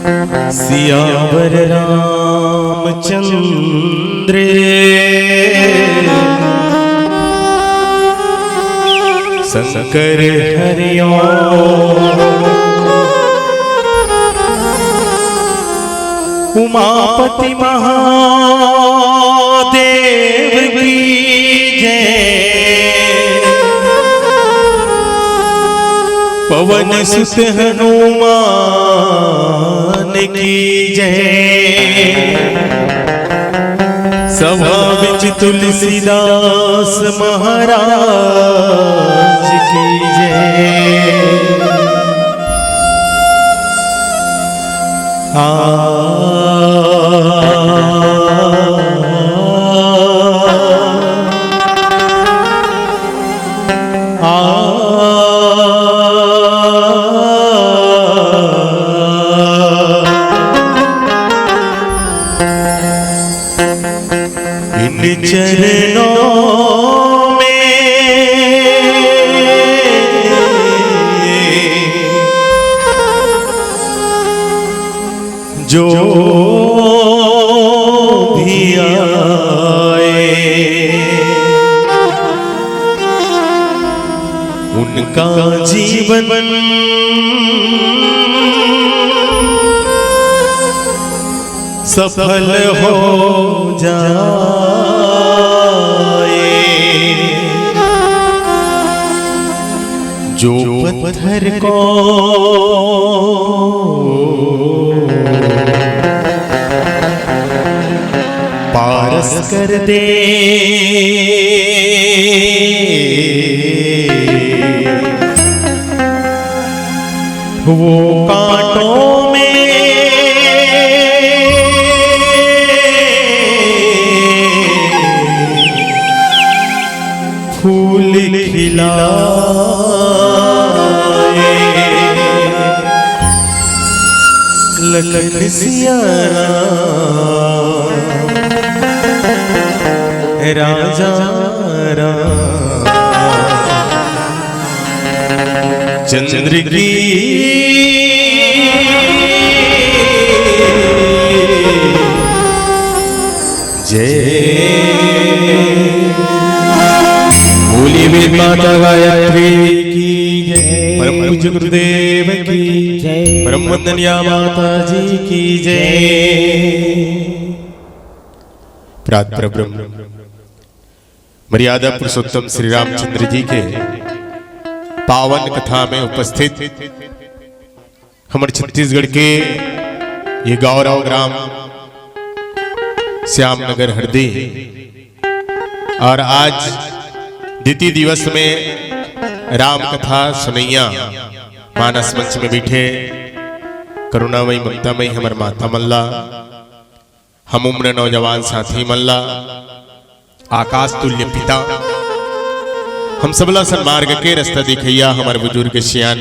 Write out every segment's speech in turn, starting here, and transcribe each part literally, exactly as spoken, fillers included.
सियावर रामचंद्र शंकर हरिओ। उमापति महादेव की जय। पवन सुत हनुमान की जय। सभा विच तुलसीदास महाराज की जय। आ, आ, इन चरणों में जो भी आए, उनका जीवन सफल हो जाए। जो पत्थर को पारस कर दे, वो कांटों में फूल खिलाए। लखन सिया राम, राजा राम। चंद्र की जय। बोलिए वेद माता गायत्री की जय। परम पूज्य गुरुदेव की जय। परम वंदनीय माता जी की जय। प्रात ब्रह्म मर्यादा पुरुषोत्तम श्री रामचंद्र जी के पावन कथा में उपस्थित हमर छत्तीसगढ़ के ये गौरव ग्राम श्याम नगर हरदी, और आज द्वितीय दिवस में राम कथा सुनैया मानस मंच में बैठे करुणामयी ममतामयी हमर माता मन ला, हम उम्र नौजवान साथी मन ला, आकाश तुल्य पिता, हम सबला सन्मार्ग के रास्ता दिखैया हमर बुजुर्ग सियान,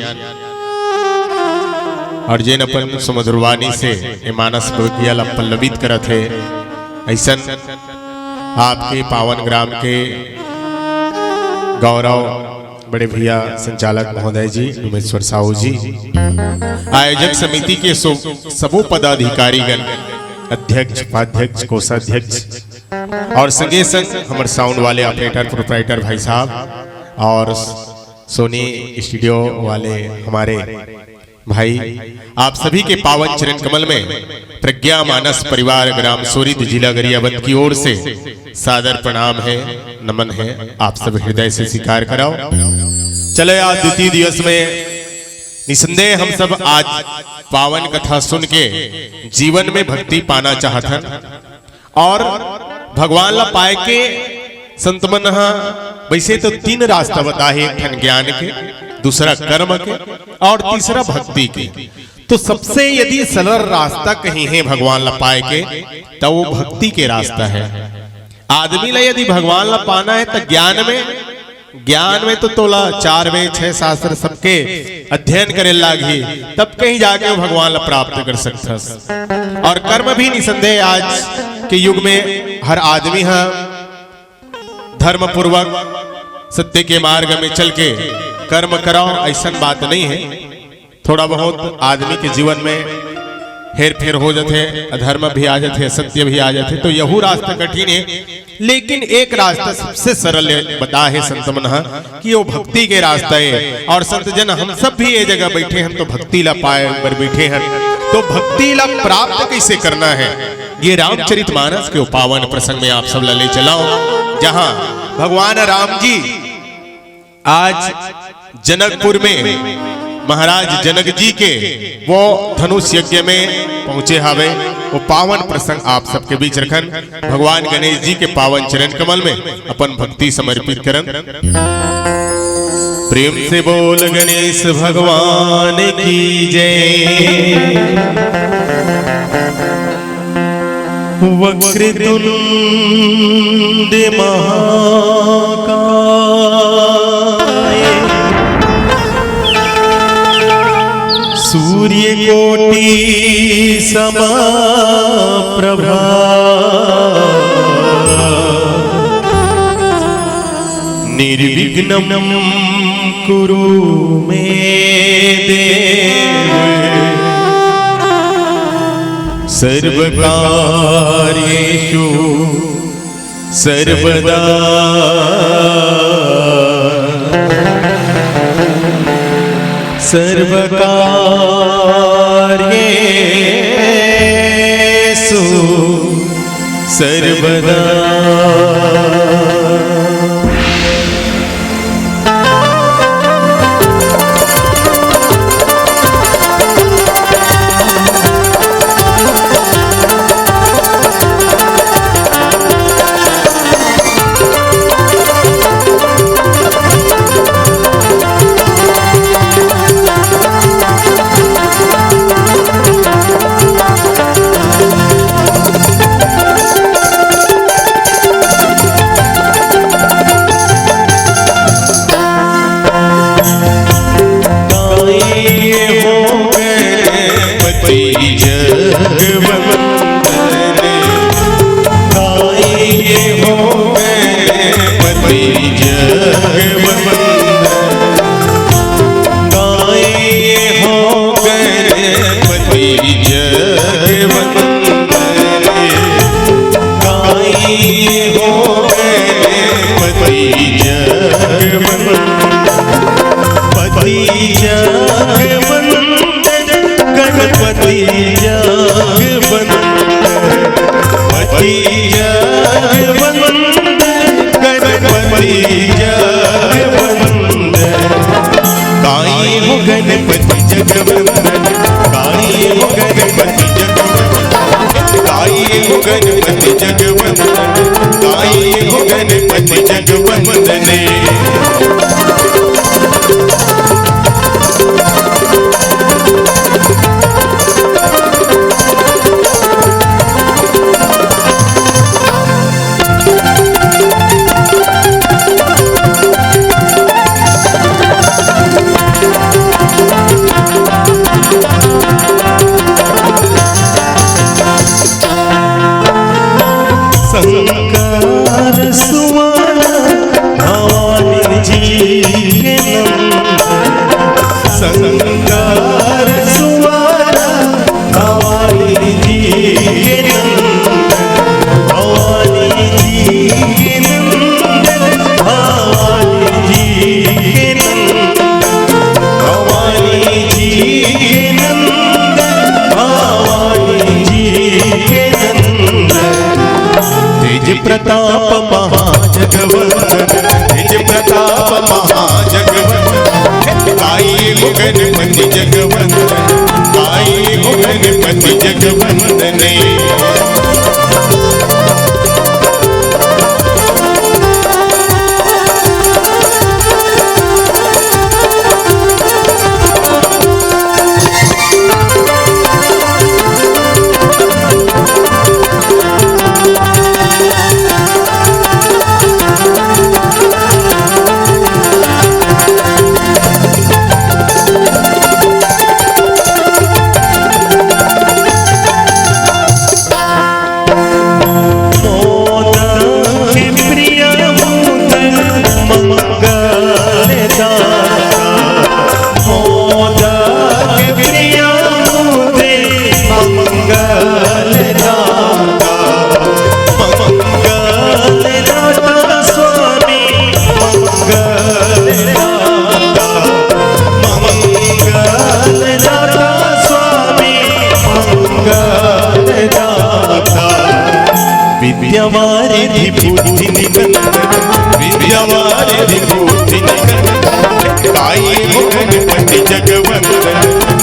और जेन अपन सुमधुर वाणी से ये मानस बगिया ला पल्लवित करत हे, ऐसन आपके पावन ग्राम के गौरव बड़े भैया संचालक महोदय जी, डूमेश्वर साहू जी, आयोजक समिति के सो-, सबो पदाधिकारीगण, अध्यक्ष, उपाध्यक्ष, कोषाध्यक्ष और संगे संग हमर sound वाले operator, proprietor भाई साहब और Sony studio वाले हमारे भाई, आप सभी के पावन चरण कमल में प्रज्ञा मानस परिवार ग्राम सोरिद जिला गरियाबंद की ओर से सादर प्रणाम है, नमन है, आप सब हृदय से स्वीकार कराओ। चले आज द्वितीय दिवस में निसंदेह हम सब आज पावन कथा सुन के जीवन में भक्ति पाना चाहत हन। और भगवान ला पाए के संत मन ह वैसे तो तीन रास्ता बताए, एक ठन ज्ञान के, दूसरा कर्म के और तीसरा भक्ति के। तो सबसे यदि सरल रास्ता कहीं है भगवान ला पाए के, तो वो भक्ति के रास्ता है। आदमी ला यदि भगवान ला पाना है तो ज्ञान में ज्ञान में तो तोला चार वेद, छह शास्त्र सबके अध्ययन करे लागही, तब कहीं जाके वो भगवान ला प्राप्त कर सकथस। और कर्म भी निसंदेह आज के युग में हर आदमी हा धर्म पूर्वक सत्य के मार्ग में चल के कर्म कराओ, ऐसन बात नहीं है। थोड़ा बहुत आदमी के जीवन में हेर फेर हो जाथे, अधर्म भी आ जाथे, असत्य भी आ जाथे, तो यहू रास्ता कठिन हे। लेकिन एक रास्ता सबसे सरल हे, बताए हे संत मन ह कि वो भक्ति के रास्ता हे। और संत जन हम सब भी ये जगह बैठे हन तो भक्ति ला पाए बर बैठे हन, तो भक्ति ला प्राप्त कैसे करना हे, ये रामचरित मानस के पावन प्रसंग में आप सब ला ले चलाओ, जहाँ भगवान राम जी आज जनकपुर में महाराज जनक जी के वो धनुष यज्ञ में पहुंचे हावे, वो पावन प्रसंग आप सबके बीच रखन। भगवान गणेश जी के पावन चरण कमल में अपन भक्ति समर्पित करन। प्रेम से बोल गणेश भगवान की जय। वक्रतुंड महाकाय, सूर्यकोटि समप्रभा, निर्विघ्नं कुरु मे देव, सर्वकार्येषु सर्वदा। सर्वकार्येषु सर्वदा। गाइए हो गणपति जगवंदन, गाइए हो गणपति जगवंदन, गाइए हो गणपति जगवंदन। गाइए हो गणपति जगवंदन, पति जगवंदन, गणपति जगवंदन, पति जगवंदन, गणपति जगवंदन। गाई हो गणपति जगवंदन, गाई हो गणपति जगवंदन, गाई हो गणपति जगवंदन, गाई हो गणपति जगवंदन। शंकर सुवन भवानी जी के नंदन, शंकर सुवन भवानी जी के नंदन, भवानी जी के नंदन, भवानी जी के नंदन, भवानी जी के नंदन, भवानी जी के नंदन। तेज प्रताप महाजगवंदन, तेज प्रताप महाजगवंदन, गाई हो गणपति जगवंदन, गाई हो गणपति जगवंदन। विद्यावारिधि बुद्धि निकंदन, विद्यावारिधि बुद्धि निकंदन, गाई हो गणपति जगवंदन,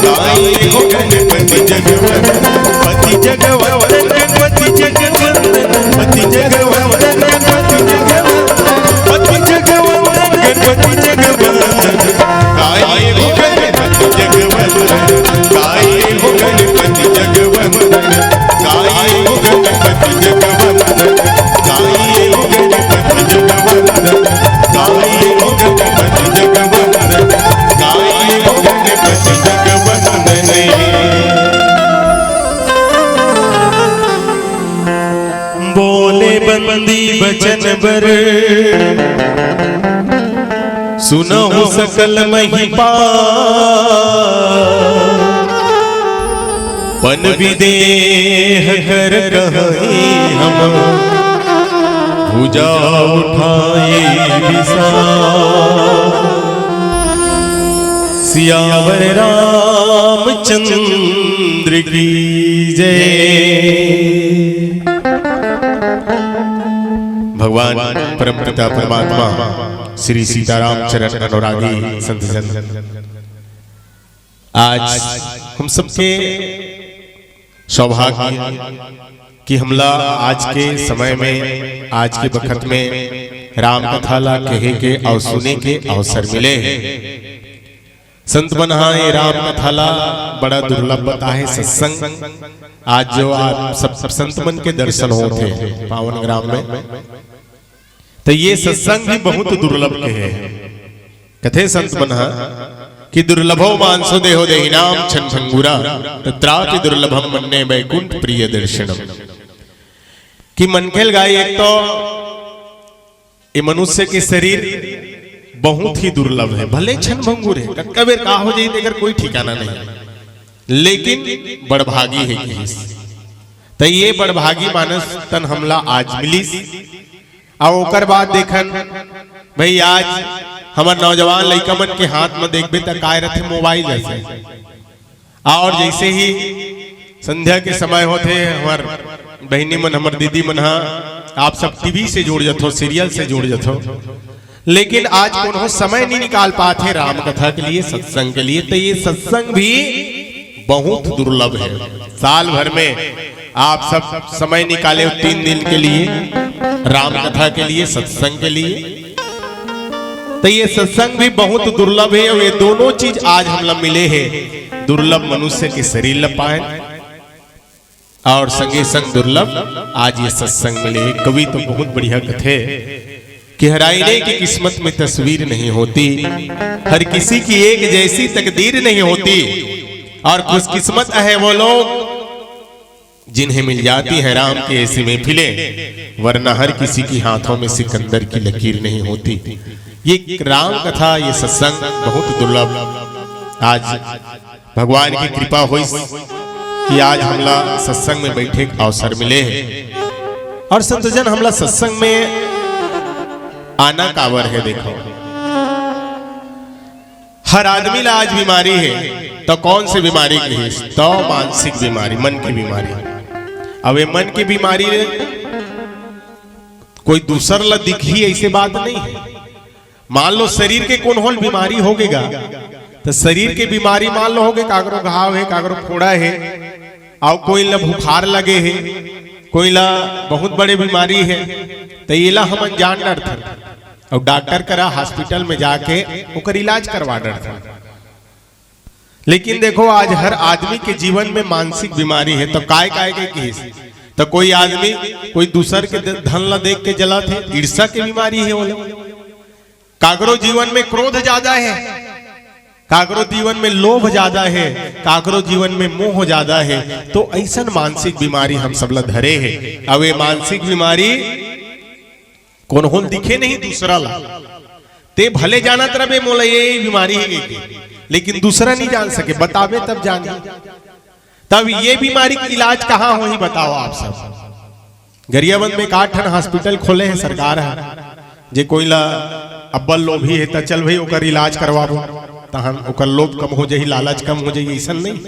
गाई हो गणपति जगवंदन, पति जगवंदन, गणपति जगवंदन, पति जगवंदन, गणपति जगवंदन, पति जगवंदन, गणपति जगवंदन, गाई हो गणपति जगवंदन, गाई हो गणपति जगवंदन, गाई हो गणपति जगवंदन, गाई हो गणपति जगवंदन, गाई हो गणपति जगवंदन, गाई हो गणपति जगवंदन। बोले बंदी बचन बर, सुनहु सकल महिपा। पन विदेह कर कहीं हम, भुजा उठाए विशाल। सियावर रामचंद्र की जय। भगवान परमपिता परमात्मा श्री सीताराम चरण अनुरागी संत जन, आज हम सबके सौभाग्य कि हमला आज के समय में, आज के बखत में राम कथा ला कहे के अउ सुने के अवसर मिले हे। संत मन हा ये राम कथा ला बड़ा दुर्लभ बताहे। सत्संग आज जो आप सब, सब संत मन के दर्शन होत हे पावन ग्राम में, तो ये सत्संग भी बहुत दुर्लभ के हे। कथे संत मन हा कि दुर्लभो मानसो देहो देहिनाम छन भंगुरा, तत्रापि दुर्लभम मन्ये बैकुंठ प्रिय दर्शनम। कि मनखेल गाय एक तो ये मनुष्य के शरीर बहुत ही दुर्लभ हे, भले क्षण भंगुर हे, कतका बेर का हो जाही तेकर कोई ठिकाना नहीं, लेकिन बड़भागी हे किहिस। त ये बड़भागी मानस तन हमला आज मिलिस। अउ ओकर बाद देखन भाई, आज हमर नौजवान लइका मन के हाथ म देखबे त काय रथे, मोबाइल जैसे। और जैसे ही संध्या के समय होथे, हमर बहिनी मन, हमर दीदी मन हा, आप सब टीवी से जुड़ जथो, सीरियल से जुड़ जथो, लेकिन आज कोनो समय नहीं निकाल पात हे राम कथा के लिए, सत्संग के लिए। तो ये सत्संग भी बहुत दुर्लभ हे। साल भर में आप सब समय निकाले हो तीन दिन के लिए, राम कथा के लिए, सत्संग के लिए। तो ये सत्संग भी बहुत दुर्लभ हे, अउ ये दोनों चीज आज हमला मिले हे। दुर्लभ मनुष्य के शरीर ल पाए, अउ संगे संग दुर्लभ आज ये सत्संग मिले हे। कवि तो बहुत बढ़िया कथे कि हर आईने की किस्मत में तस्वीर नहीं होती, हर किसी की एक जैसी तकदीर नहीं होती, और खुशकिस्मत है वो लोग जिन्हें मिल जाती है राम की ऐसी महफिलें, वरना हर किसी की हाथों में सिकंदर की लकीर नहीं होती। ये राम कथा, ये सत्संग बहुत दुर्लभ। आज भगवान की कृपा होइस कि आज हमला सत्संग में बैठे के अवसर मिले हे। और संतजन, हमला सत्संग में आना काबर हे? देखो, हर आदमी ला आज बीमारी हे, तो कौन सी बीमारी कहिस? तो मानसिक बीमारी, मन की बीमारी। अब ये मन की बीमारी कोई दूसर ला दिखही, ऐसे बात नहीं हे। मान लो शरीर के कोनो ल बीमारी होगे गा, तो शरीर के बीमारी मान लो होगे, काकरो घाव हे, काकरो फोड़ा हे, अउ कोई ला बुखार लगे हे, कोई ला बहुत बड़े बीमारी हे, तो येला हमन जान डरथन। अउ डॉक्टर करा, हॉस्पिटल में जाके ओकर इलाज करवा डरथन। लेकिन देखो, आज हर आदमी के जीवन में मानसिक बीमारी हे। तो काय काय के किहिस? तो कोई आदमी कोई दूसर के ध-, धन ला देख के जलत हे, ईर्ष्या के बीमारी हे ओला। काकरो जीवन में क्रोध ज्यादा हे, काकरो जीवन में लोभ ज्यादा हे, काकरो जीवन में मोह ज्यादा हे। तो ऐसन मानसिक बीमारी हम सब ला धरे हे। अब ये मानसिक बीमारी कोनो ल दिखे नहीं दूसरा ला। ते भले जानत रहे मोला ये बीमारी हे के, लेकिन दूसरा नहीं जान सके, बताबे तब जानी। तब ये बीमारी के इलाज कहाँ होही, बताओ आप सब। गरियाबंद में एक आठ ठन हॉस्पिटल खोले हे सरकार ह, जे कोई ला अब्बल लोभी हे त चल भाई ओकर इलाज करवाबो, तहन ओकर लोभ कम हो जाही, लालच कम हो जाही, ऐसन नहीं।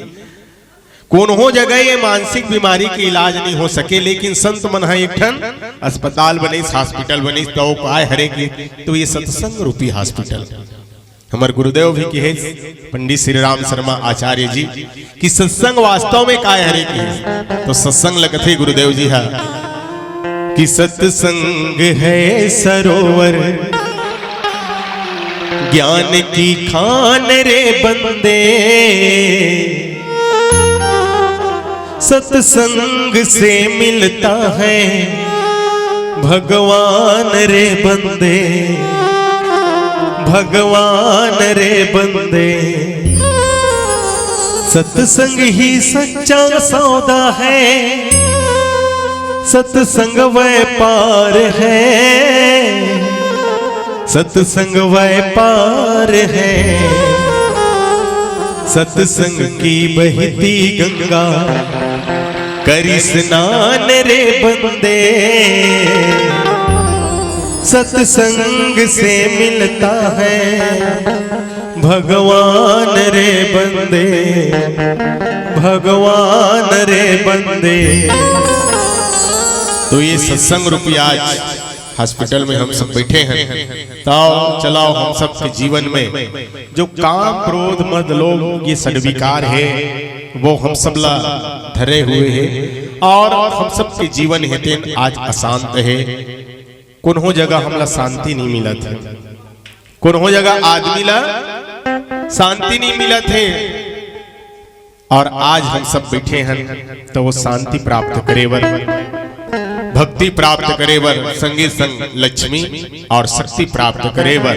कोनो जगह ये मानसिक बीमारी के इलाज नहीं हो सके, लेकिन संत मन ह एक ठन अस्पताल बनिस, हॉस्पिटल बनिस, त ओ काय हरे कि, तो ये सत्संग रूपी हॉस्पिटल। हमर गुरुदेव भी कहे, पंडित श्री राम शर्मा आचार्य जी, कि सत्संग वास्तव में काय हरे कहे, तो सत्संग ल कथे गुरुदेव जी ह कि सत्संग है सरोवर ज्ञान की खान रे बंदे, सत्संग से मिलता है भगवान रे बंदे, भगवान रे बंदे। सत्संग ही सच्चा सौदा है, सत्संग व्यापार है, सत्संग व्यापार है। सत्संग की बहती गंगा करी स्नान रे बंदे, सत्संग से मिलता है भगवान रे बंदे, भगवान रे बंदे। तो ये सत्संग रूपी आज हॉस्पिटल में हम सब बैठे हैं, तो चलाओ हम सब के जीवन में जो काम, क्रोध, मद, लोभ, ये सदविकार है, वो हम सब ला धरे हुए है और हम सब के जीवन हे तेन आज अशांत है। कोनो जगह हमला शांति नहीं मिलत है, कोनो जगह आदमी ला शांति नहीं मिलत है। और आज हम सब बैठे हैं तो वो शांति प्राप्त करे बर, भक्ति प्राप्त करे बर, संगे संग लक्ष्मी और शक्ति प्राप्त करे बर।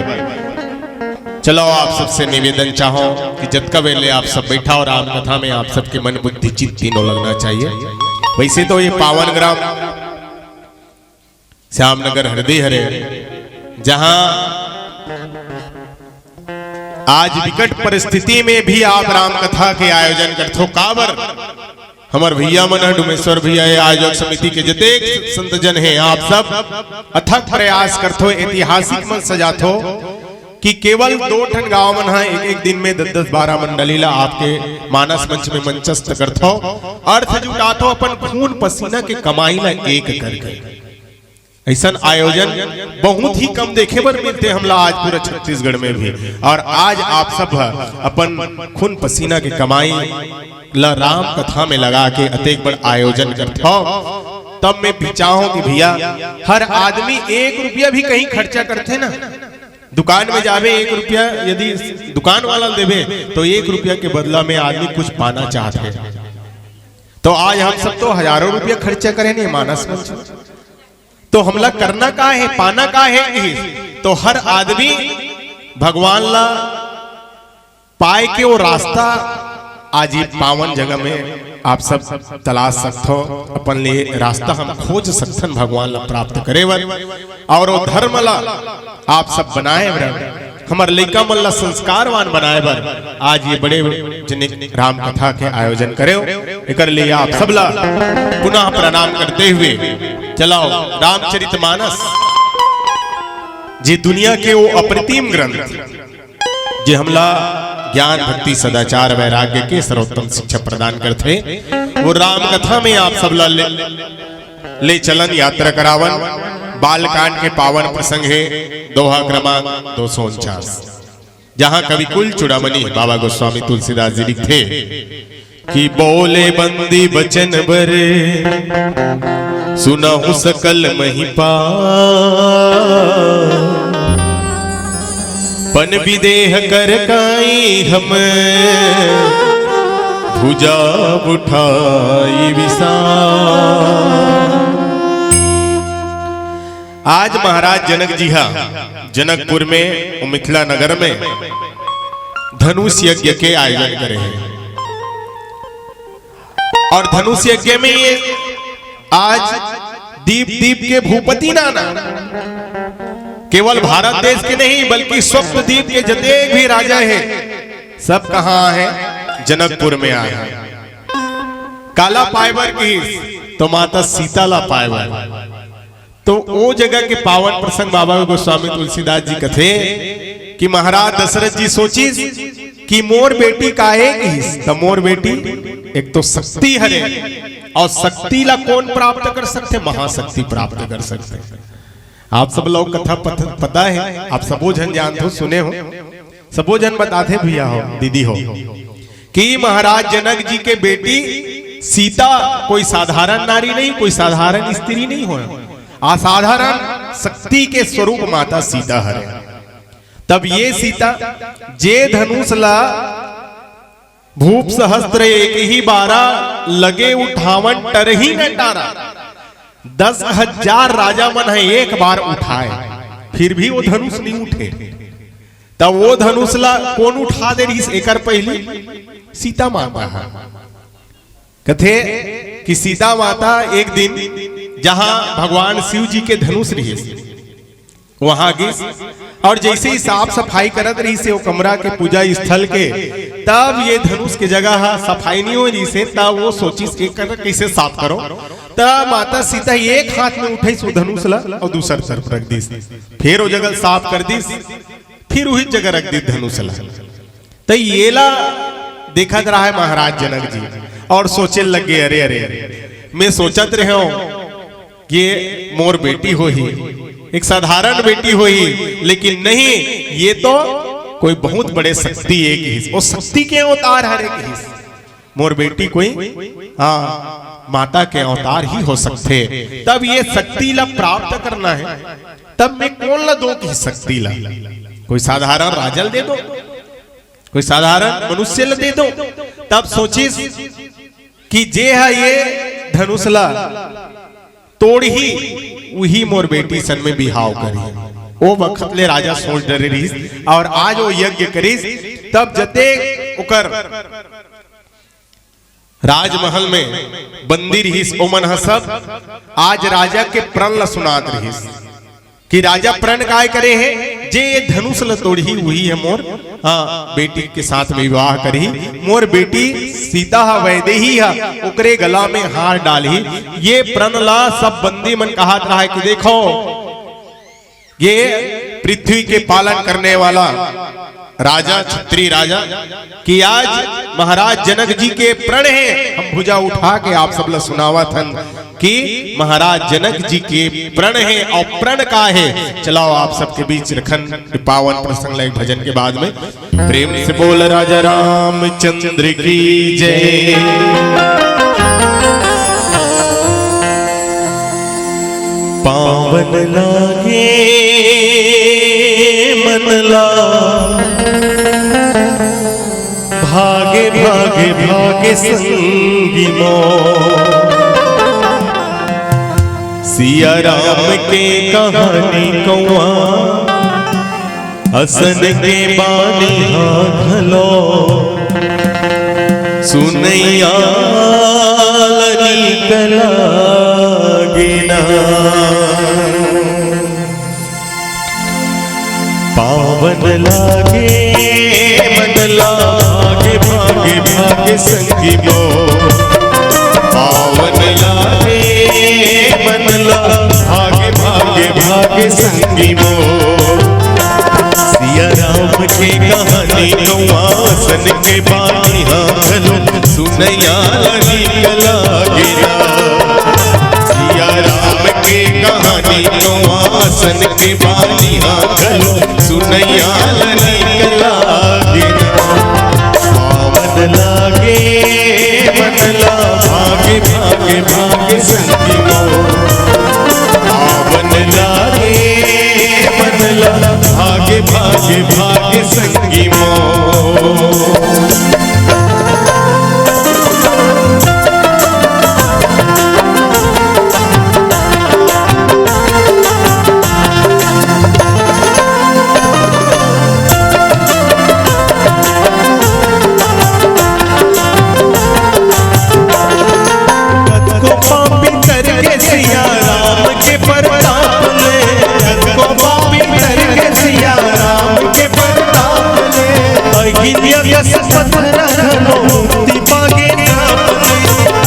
चलो, आप सबसे निवेदन चाहो कि जतका बेले आप सब बैठा हो राम कथा में, आप सबके मन बुद्धि चित्त तीनों लगना चाहिए। वैसे तो ये पावन ग्राम श्याम नगर हरदी हरे, जहां आज विकट परिस्थिति में भी आप राम कथा के आयोजन करथो। काबर हमर भैया मन ह, डुमेश्वर भैया, ये आयोजक समिति के जतेक संत जन हे, आप सब अथक प्रयास करथो, ऐतिहासिक मंच सजाथो कि केवल दो ठन गांव मन ह एक एक दिन में दस दस बारह मंडली ला आपके मानस मंच में मंचस्थ करथो, अर्थ जुटाथो, अपन खून पसीना के कमाई ला एक करके। ऐसन आयोजन बहुत ही कम देखे बर मिलथे हमला आज पूरा छत्तीसगढ़ में भी। और आज आप सब ह अपन खून पसीना के कमाई ला राम कथा में लगा के अतेक बड़ आयोजन करथव, तब मैं बिचाहूं कि भैया, हर आदमी एक रुपया भी कहीं खर्चा करथे ना, दुकान में जाबे, एक रुपया यदि दुकान वाला ल देबे, तो एक रुपया के बदला में आदमी कुछ पाना चाहत हे। तो आज हम सब तो हजारों रुपया खर्चा करे नहीं मानस मंच। तो हमला करना का हे, पाना का हे, इही। तो हर आदमी भगवान ला पाए के वो रास्ता आज ये पावन जगह में आप सब तलाश सकथो, अपन लिए रास्ता हम खोज सकथन भगवान ला प्राप्त करे बर। और वो धर्म ला आप सब बनाए बर, हमर लइका मन ला संस्कारवान बनाए बर आज ये बड़े जनिक राम कथा के आयोजन करे। एकर लिए आप सब ला पुनः प्रणाम करते हुए चलाओ रामचरितमानस, जे दुनिया के वो अप्रतिम ग्रंथ, जे हमला ज्ञान, भक्ति, सदाचार, वैराग्य के सर्वोत्तम शिक्षा प्रदान करथे, वो राम कथा में आप सब ला ले, ले चलन यात्रा करावन। बालकांड के पावन प्रसंग हे दोहा क्रमांक दो सौ उनचास, जहां कवि कुल चूड़ामणि बाबा गोस्वामी तुलसीदास जी लिखथे कि बोले बंदी बचन बर सुनहु सकल महिपा, पन विदेह कर काई हम भुजा उठाई विसा। आज महाराज जनक जी हा जनकपुर में, मिथिला नगर में धनुष यज्ञ के आयोजन करे हे। और धनुष यज्ञ में ये आज दीप दीप के भूपति नाना, केवल भारत देश के नहीं बल्कि सप्त दीप के जतेक भी राजा हे, सब कहां आए हे? जनकपुर में आए हे। काला पाए बर किहिस तो माता सीता ला पाए बर। तो ओ जगह के पावन प्रसंग बाबा गोस्वामी तुलसीदास जी कथे कि महाराज दशरथ जी सोचिस कि मोर बेटी का एक हिस, त मोर बेटी एक तो शक्ति हरे, अउ शक्ति ला कोन प्राप्त कर सकथे? महाशक्ति प्राप्त कर सकथे। आप सब लोग कथा पत-, पता हे, आप सबो झन जानथो, सुने हो, सबो झन बताथे भैया हो, दीदी हो, कि महाराज जनक जी के बेटी सीता कोई साधारण नारी नहीं, कोई साधारण स्त्री नहीं हो, असाधारण शक्ति के स्वरूप माता सीता हरे। तब ये सीता जे धनुष ला भूप सहस्त्र एक ही बारा लगे उठावन टरही न टारा। दस हजार राजा मन हे एक बार उठाए, फिर भी वो धनुष नहीं उठे। तब वो धनुष ला कोन उठा दे रहिस एकर पहिली? सीता माता हे। कथे कि सीता माता एक दिन जहां भगवान शिव जी के धनुष रहिस, वहां गिस, अउ जैसे ही साफ सफाई करत रहिस हे वो कमरा के, पूजा स्थल के, तब ये धनुष के जगह हा सफाई नहीं हो रहिस हे, तब वो सोचिस, "एकर कइसे साफ करो?" तब माता सीता एक हाथ में उठाइस वो धनुष ला अउ दूसर तरफ रख दिस, फिर वो जगह साफ कर दिस, फिर वही जगह रख दिस धनुष ला। त येला देखत रहा हे महाराज जनक जी अउ सोचे लग गे, "अरे, अरे, मैं सोचत रहे हूं कि मोर बेटी होही, एक साधारण बेटी होही, लेकिन नहीं, ये तो कोई बहुत बड़े शक्ति हे किहिस, वो शक्ति के अवतार हरे किहिस। मोर बेटी कोई, हाँ, माता के अवतार ही हो सकथे। तब ये शक्ति ला प्राप्त करना हे, तब मैं कोन ला दो किहिस शक्ति ला? कोई साधारण राजा ल दे दो, कोई साधारण मनुष्य ल दे दो।" तब सोचिस कि जे हा ये धनुष ला तोड़ही, उही मोर बेटी सन में बिहाव करही। ओ बखत ले राजा सोच डरे रहिस अउ आज वो यज्ञ करिस। तब जते ओकर राजमहल में बंदी रहिस, ओमन ह सब आज राजा के प्रण ल सुनात रहिस कि राजा प्रण काय करे हे, जे ये धनुष ल तोड़ही, उही ह मोर, हाँ, बेटी के साथ में विवाह करही। मोर बेटी सीता ह, वैदेही ह, ओकरे गला में हार डालही। ये प्रण ल सब बंदी मन कहत रहा हे कि देखो, ये पृथ्वी के पालन करने वाला राजा, क्षत्रिय राजा, कि आज महाराज जनक जी के प्रण हे, हम भुजा उठा के आप सब ला सुनावत हन कि महाराज जनक जी के प्रण हे। अउ प्रण का हे, चलाओ आप सबके बीच रखन पावन प्रसंग ला एक भजन के बाद में। प्रेम से बोल राजा रामचंद्र की जय। पावन लागे मन ला, भागे भागे भागे संगी मोर। सिया राम के कहानी कौआ असन के बानी हा घलो सुनैया ल नीक लागे ना। पावन लागे मन ला भागे भागे भागे संगी मोर। पावन लागे मन ला भागे भागे भागे संगी मोर। सिया राम के कहानी नवा सन के बानी हा घलो सुनैया ल नीक लागे ना। सिया राम के कहानी नवा सन के बानी हा घलो सुनैया ल नीक लागे ना। पावन लागे मन ला भागे भागे भागे संगी मोर। पावन लागे मन ला भागे भागे भागे संगी मोर। कतको पापी तर के सिया राम के परताप ले, कतको पापी तर के सिया राम के परताप ले। अहिल्या कस पत्थर घलो मुक्ति पागे राम ले,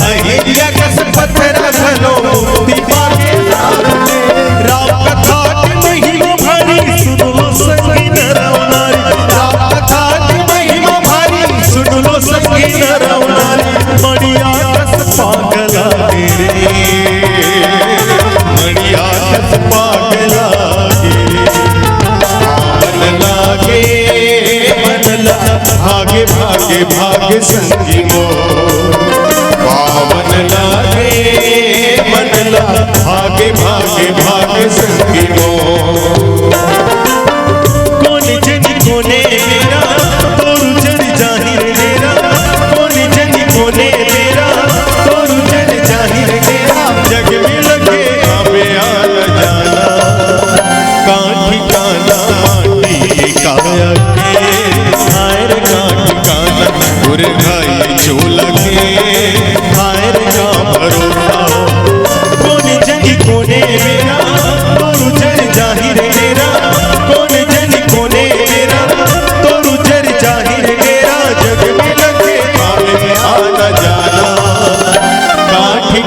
अहिल्या कस पत्थर घलो मुक्ति पागे राम ले। राम कथा के महिमा भारी सुन लो संगी नर नारी, राम कथा के महिमा भारी सुन लो संगी नर नारी। मणि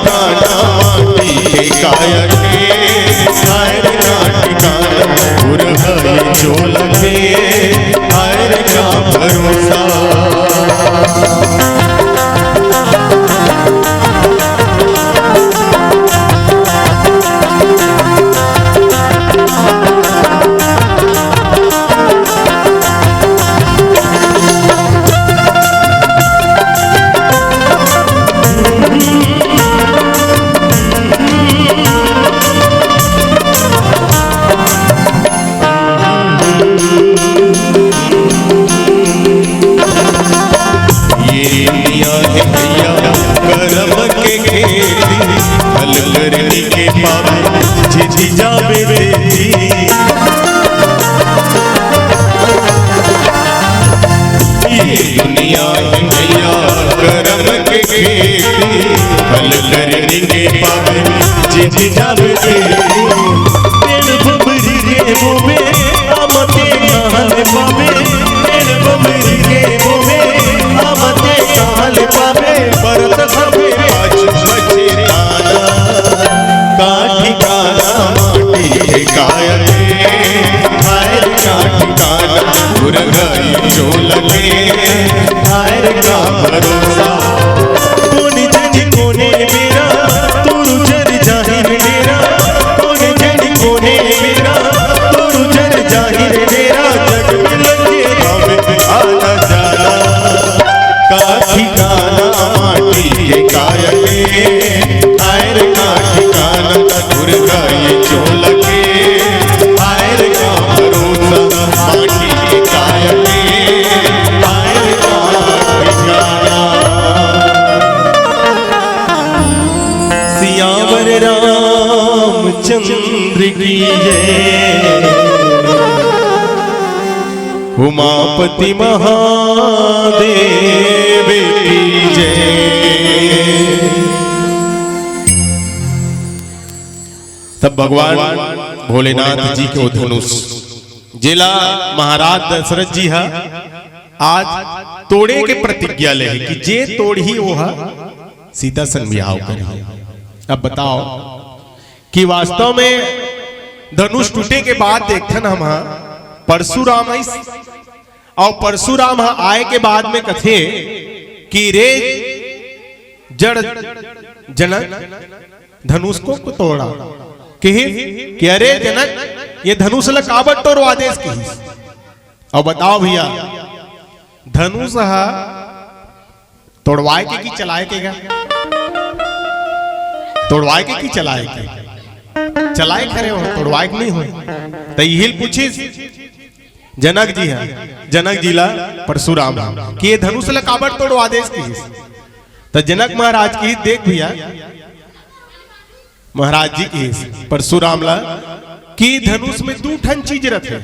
काना माटी के काया के, हाय रे का ठिकाना, उरहई चोला के, हाय रे का भरोसा। ये दुनिया है भैया, करम के खेती, फल करनी के पावे, झिझि जावे बेटी। ये दुनिया है भैया, करम के खेती, फल करनी के पावे, झिझि जावे बेटी। पेड़ बबरी के बोवे, आमते महल पावे। पेड़ बबरी के बोवे, आमते महल पावे। परत सबे पाछ बचे ताना, का ठिकाना माटी के काया के। हाय रे का ठिकाना, उरहई चोला के। हाय रे का भरोसा। कोन जनी कोने मेरा, तोर जन जाहिर मेरा। कोन जनी कोने मेरा, तोर जन जाहिर मेरा। जग में लगे हमें आना जाना, का ठिकाना माटी के काया के। हाय रे का ठिकाना, उरहई चोला के। हाय रे का भरोसा, माटी के काया के। हाय रे का ठिकाना। सियावर रामचंद्र की जय, उमापति महादेव की जय। तब भगवान भोलेनाथ जी के वो धनुष, जेला महाराज दशरथ जी हा आज तोड़े के प्रतिज्ञा ले हे कि जे तोड़ही, वो हा सीता संग बिहाव करही। अब बताओ कि वास्तव में धनुष टूटे के बाद देखथन हम हा, परशुराम आइस, अउ परशुराम ह आए के बाद में कथे कि रे जड़ जनक, धनुष को तोड़ा। किहिस कि अरे जनक, ये धनुष ल काबर टोरवा देस किहिस। अब बताओ भैया, धनुष ह तोड़वाए के कि चलाए के गा? तोड़वाए के कि चलाए के? चलाए के हरे हो, तोड़वाए के नहीं हो। त इही ल पूछिस जनक जी ह, जनक जी ला परशुराम ह कि ये धनुष ला काबर तोड़वा देस किहिस। त जनक महाराज किहिस, देख भैया, महाराज जी किहिस परशुराम ला कि धनुष में दू ठन चीज रथे।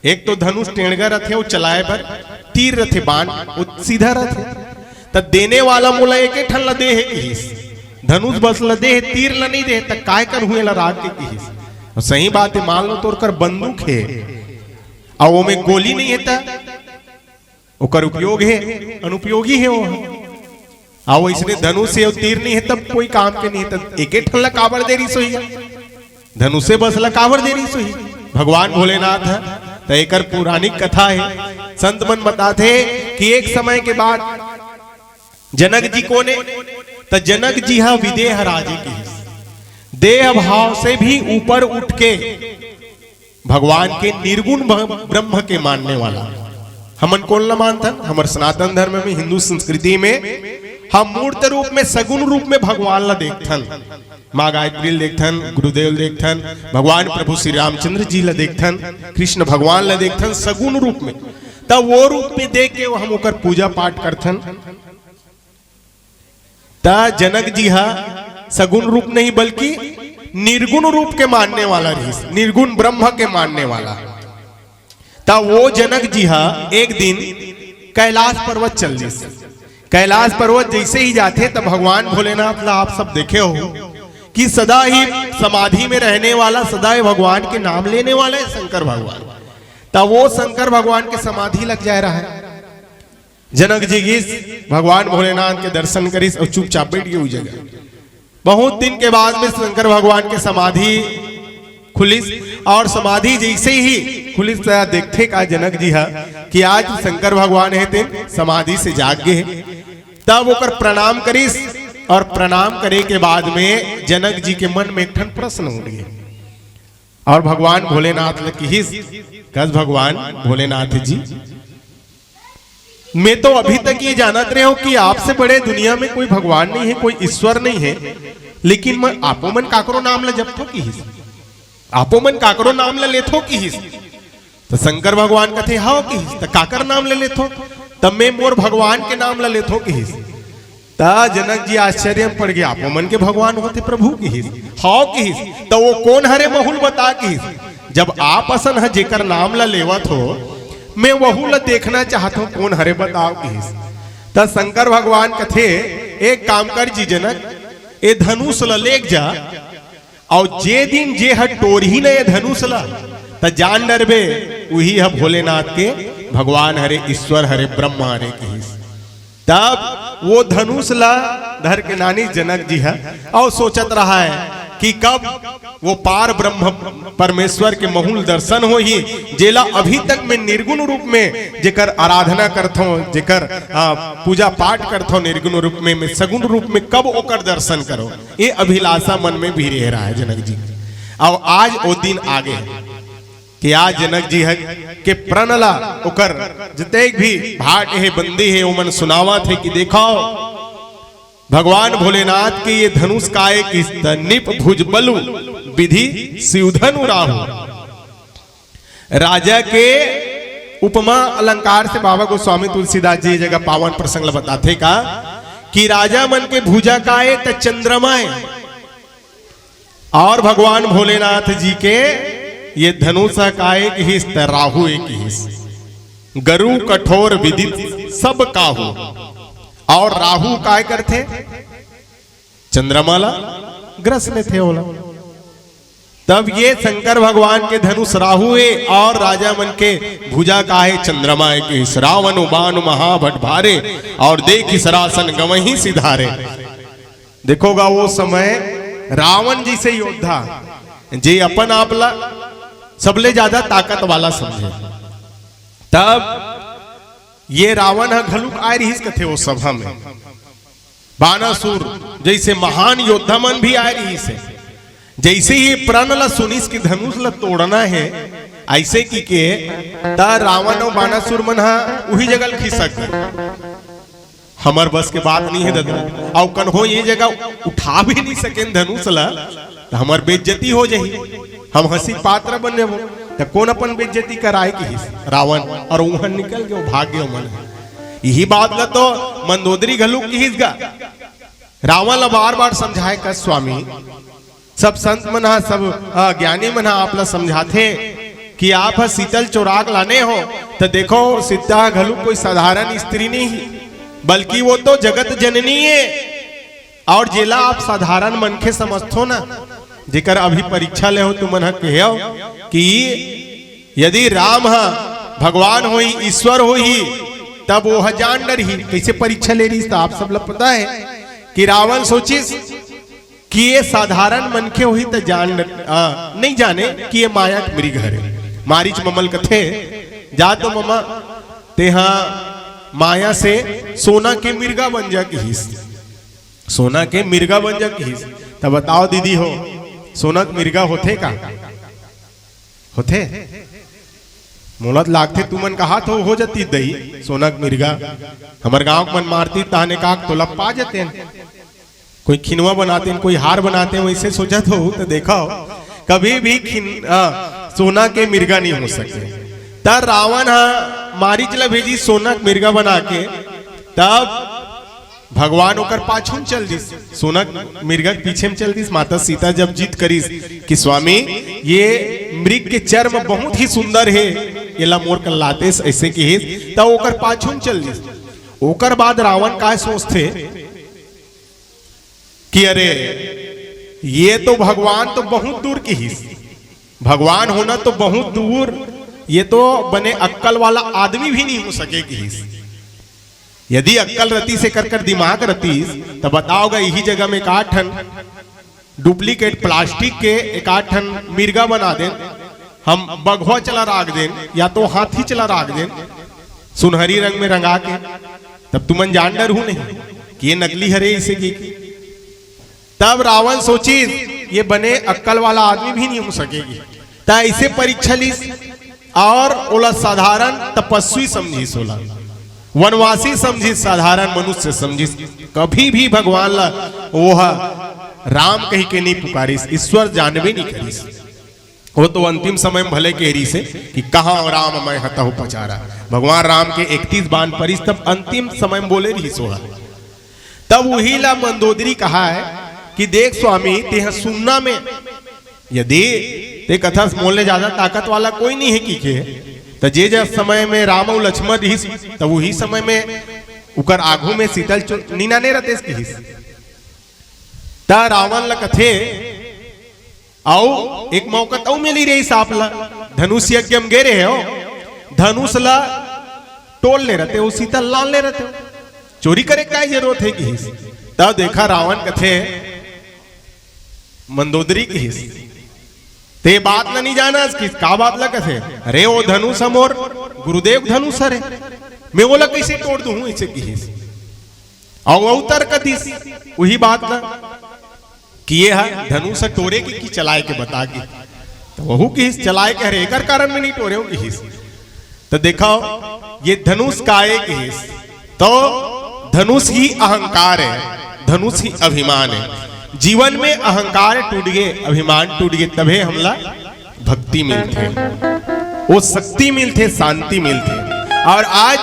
एक तो धनुष टेंड़गा रथे, वो चलाए बर, तीर रथे, बाण, वो सीधा रथे। त देने वाला मोला एके ठन ला दे हे किहिस, धनुष बस ला दे हे, तीर ला नहीं दे हे, त काय करहूं एला राख के किहिस। अउ सही बात हे, मान लो तोर कर बंदूक हे, अउ ओमे गोली नहीं हे, त ओकर उपयोग हे, अनुपयोगी हे वो। अउ इसने धनुष हे अउ तीर नहीं हे, तब कोई काम के नहीं हे, तब एके ठन ला काबर दे रिहिस होही? धनुषे बस ला काबर दे रिहिस होही भगवान भोलेनाथ ह? त एकर पौराणिक कथा हे। संत मन बताथे कि एक समय के बाद जनक जी कोन हे? त जनक जी ह विदेह राज हे किहिस। देह भाव से भी ऊपर उठ के भगवान के निर्गुण ब-, ब्रह्म के मानने वाला। हमन कोन ला मानथन? हमर सनातन धर्म में, हिंदू संस्कृति में हम मूर्त रूप में, सगुण रूप में भगवान ला देखथन। माँ गायत्री ल देखथन, गुरुदेव ल देखथन, भगवान प्रभु श्री रामचंद्र जी ला देखथन, कृष्ण भगवान ला देखथन सगुण रूप में। त वो रूप में देख के हम ओकर पूजा पाठ करथन। त जनक जी ह सगुण रूप नहीं बल्कि निर्गुण रूप के मानने वाला रिहिस, निर्गुण ब्रह्म के मानने वाला। त वो जनक जी ह एक दिन कैलाश पर्वत चल दिस। कैलाश पर्वत जैसे ही जाथे त भगवान भोलेनाथ ला आप सब देखे हो कि सदा ही समाधि में रहने वाला, सदा ही भगवान के नाम लेने वाले शंकर भगवान। त वो शंकर भगवान के समाधि लग जाए रहा है। जनक जी गिस, भगवान भोलेनाथ के दर्शन करिस अउ चुपचाप बैठ गे उ जगह। बहुत दिन के बाद में शंकर भगवान के समाधि खुलिस, और समाधि जैसे ही खुलिस, त देखथे का जनक जी हा कि आज शंकर भगवान हे तेन समाधि से जाग गे हे। तब ओकर प्रणाम करिस, और प्रणाम करे के बाद में जनक जी के मन में एक ठन प्रश्न हो गे। और भगवान भोलेनाथ ल किहिस, कस भगवान भोलेनाथ जी, मैं तो अभी तक ये जानत रहे हूं कि आपसे बड़े दुनिया में कोई भगवान नहीं है, कोई ईश्वर नहीं है, लेकिन मैं आपो मन काकरो नाम ल जपथो किहिस, आपो मन काकरो नाम ल लेथो किहिस। त शंकर भगवान कथे, "हव," किहिस, "त काकर नाम ल लेथो?" "त मैं मोर भगवान के नाम ल लेथो," किहिस। त जनक जी आश्चर्य में पड़ गे, "आपो मन के भगवान होथे प्रभु?" किहिस। "हव," किहिस। "त वो कोन हरे, महूं ल बता," किहिस। "जब आप असन ह जेकर नाम ल लेवत हो, मैं वहू ल देखना चाहत हूं, कोन हरे बताव," किहिस। त शंकर भगवान कथे, "एक काम कर जी जनक, ए धनुष ल लेग जा, अउ जे दिन जे ह टोरही न ए धनुष ल, त जान डरबे, उही ह भोलेनाथ के भगवान हरे, ईश्वर हरे, ब्रह्मा हरे," किहिस। तब वो धनुष ला धर के नानी जनक जी ह अउ सोचत रहा है कि कब वो पार ब्रह्म परमेश्वर के महूं ल दर्शन होही, जेला अभी तक मैं निर्गुण रूप में जेकर आराधना करथों, जेकर, आ, पूजा पाठ करथों निर्गुण रूप में, मैं सगुण रूप में कब ओकर दर्शन करो, ये अभिलाषा मन में भी रह रहा है जनक जी। अउ आज वो दिन आगे। कि आज जनक जी ह के प्रण ला ओकर जतेक भी भाट हे, बंदी हे, ओमन सुनावत हे कि देखव, भगवान भोलेनाथ के ये धनुष काय किहिस, त निप भुज बलु विधि सिवधनु राहु। राजा के उपमा अलंकार से बाबा गोस्वामी तुलसीदास जी ये जगह पावन प्रसंग ल बताथे का कि राजा मन के भुजा काय त चंद्रमा ए, और भगवान भोलेनाथ जी के ये धनुष काय किहिस त राहु ए किहिस। गरु कठोर विदित सब काहू। और राहु काय करथे? चंद्रमा ला ग्रस लेथे ओला। तब ये शंकर भगवान के धनुष राहु ए और राजा मन के भुजा काय चंद्रमा ए किहिस। रावण बाण महाभट भारे, और देखि सरासन गवहीं सिधारे। देखोगा वो समय रावण जैसे योद्धा, जे अपन आप ला सबले ज्यादा ताकत वाला समझे, तब ये रावण ह घलुक आय रिहिस कथे वो सभा में। बानासुर जैसे महान योद्धा मन भी आय रिहिस हे। जैसे ही प्रण ला सुनिस कि धनुष ला तोड़ना हे, ऐसे कि के, त रावण अउ बानासुर मन ह उही जगह ल खिसक गे। हमर बस के बात नहीं है दादा। अउ कन्हो ये जगह उठा भी नहीं सकेन धनुष ला, त हमर बेइज्जती हो जाही, हम हंसी के पात्र बन जाबो। त कोन अपन बेइज्जती कराय किहिस? रावण। अउ उहां निकल गे, भाग गे मन। यही बात ला तो मंदोदरी घलुक किहिस गा। रावण ला बार बार समझाय का स्वामी, सब संत मन ह, सब, अ, ज्ञानी मन ह आप ला समझाथे कि आप ह सीता ल चोरा के लाने हो, त देखो, सीता घलो कोई साधारण स्त्री नहीं, बल्कि वो तो जगत जननी हे। और जेला आप साधारण मनखे समझथो ना, जेकर अभी परीक्षा ले हो, तुमन ह कहे हो कि यदि राम ह भगवान होही, ईश्वर होही, तब वो ह जान डरही। कैसे परीक्षा ले रहिस, त आप सब ला पता है कि रावण सोचिस कि ये साधारण मनखे होही त जान, आ, नहीं जाने कि ये माया के मृग हरे। मारीच ममा ल कथे, "जा तो ममा, तेहा माया से सोना के मिर्गा बन जा," किहिस। "सोना के मिर्गा बन जा," किहिस। त बताओ दीदी हो, सोना के मिर्गा होथे का? होथे? मोला त लागथे तुमन कहात हो, हो जाती दई, सोना के मिर्गा। हमर गांव के मन मारती, तहने का तोला पा जतेन। कोई खिनवा बनातेन, कोई हार बनातेन, वैसे सोचत हो त देखो, कभी भी खिन-, आ, सोना के मिर्गा नहीं हो सके। त रावण ह मारीच ला भेजिस सोना के मिर्गा बना के, तब भगवान ओकर पाछू म चल दिस, सोना के मिर्गा के पीछे म चल दिस। माता सीता जब जिद करिस कि स्वामी, ये मृग के चर्म बहुत ही सुंदर हे, एला मोर कर ला देस, ऐसे किहिस, त ओकर पाछू म चल दिस। ओकर बाद रावण काय सोचथे कि अरे, ये तो भगवान तो बहुत दूर किहिस, भगवान होना तो बहुत दूर, ये तो बने अक्कल वाला आदमी भी नहीं हो सके किहिस। यदि अक्कल रतिस, एकर कर दिमाग रतिस, त बताओ गा, इही जगह में का ठन डुप्लीकेट प्लास्टिक के एक आध ठन मिर्गा बना देन, हम बघवा चला राख देन या तो हाथी चला राख देन, सुनहरी रंग में रंगा के, तब तुमन जान डरहू नहीं कि ये नकली हरे, इसे की। तब रावण सोचिस, ये बने अक्कल वाला आदमी भी नहीं हो सकेगी। त ऐसे परीक्षा लिस और ओला साधारण तपस्वी समझिस, ओला वनवासी समझिस, साधारण मनुष्य समझिस। कभी भी भगवान ला वो ह राम कहि के नहीं पुकारिस, ईश्वर जानबे नहीं करिस। वो तो अंतिम समय में भले कह रही से कि कहाँ राम मैं हतहु पचारा, भगवान राम के इकतीस बाण परिस, तब अंतिम समय में बोले रही सोहा। तब वही ला मंदोदरी कहा है कि देख स्वामी, तेह सुनना में यदि ते कथस मोले ज्यादा ताकत वाला कोई नहीं है की के, त जे जे समय में राम अउ लक्ष्मण रहिस, त वही समय में उकर आगू में सीतल चो-, नीना ने रतेस किहिस। त रावण ल कथे, अउ एक मौका तउ मिली रहिस आप ल, धनुष यज्ञ में गे रहे हो, धनुष ल टोर ले रहते, वो सीतल लान ले रहते, चोरी करे काय जरूरत है किहिस। तब देखा रावण कथे, मंदोदरी किहिस, ते बात ल नहीं जानस किहिस, का बात ल कथे? अरे वो धनुष ह मोर गुरुदेव धनुष हरे, मैं ओला कैसे टोर दूहूं इसे किहिस। अउ अउ तर्क दिस वही बात ल कि ये ह धनुष ह टोरे के कि चलाए के बता के, त वहू किहिस चलाए के हरे, एकर कारण में नहीं टोरे हो किहिस। त देखो, ये धनुष काय किहिस, तो धनुष ही अहंकार है, धनुष ही अभिमान है। जीवन में अहंकार टूट गे, अभिमान टूट गे, तभे हमला भक्ति मिलथे, वो शक्ति मिलथे, शांति मिलथे। और आज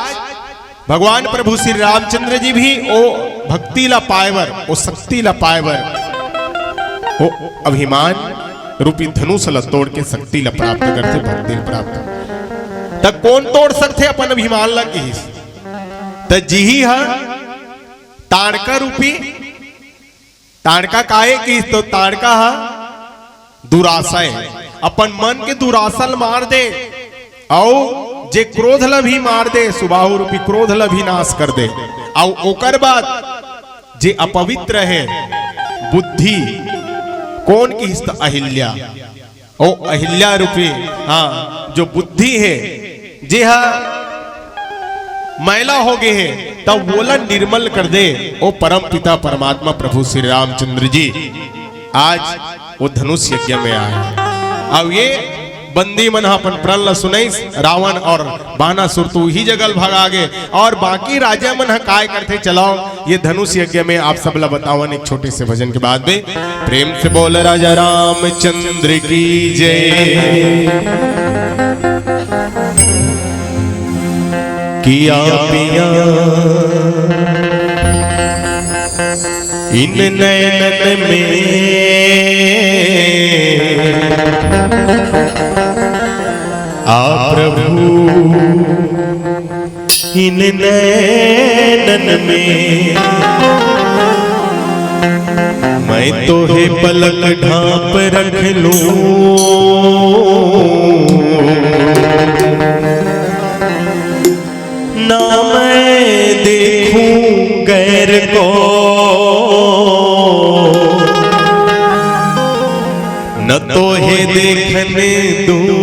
भगवान प्रभु श्री रामचंद्र जी भी ओ भक्ति ला पाए बर, ओ शक्ति ला पाए बर, ओ अभिमान रूपी धनुष ला तोड़ के शक्ति ला प्राप्त करथे, भक्ति ला प्राप्त। त कोन तोड़ सकथे अपन अभिमान ला किहिस? त जिही ह ताड़का रूपी, ताड़का काहे किहिस? तो ताड़का ह दुराशा हे, अपन मन के दुराशा ल मार दे, अउ जे क्रोध ल भी मार दे, सुबाहु रूपी क्रोध ल भी नाश कर दे, अउ ओकर बाद जे अपवित्र हे बुद्धि, कोन किहिस त अहिल्या, ओ अहिल्या रूपी, हाँ, जो बुद्धि हे, जे हा मैला हो गे हे, तब वोला निर्मल कर दे। ओ परम पिता परमात्मा प्रभु श्री रामचंद्र जी आज वो धनुष यज्ञ में आए। अब ये बंदी मन ह अपन प्रण ल सुनइस, रावण और बानासुर तो उही जगह ल भगा गे, और बाकी राजा मन ह काय करथे, चलाओ ये धनुष यज्ञ में आप सब ला बतावन एक छोटे से भजन के बाद में। प्रेम से बोल राजा रामचंद्र की जय। किया पिया इन नैनन में आ प्रभु, इन नैनन में मैं तो हे पलक ढांप रख लूं। ना मैं देखूं गैर को, न तो हे देखने दूं।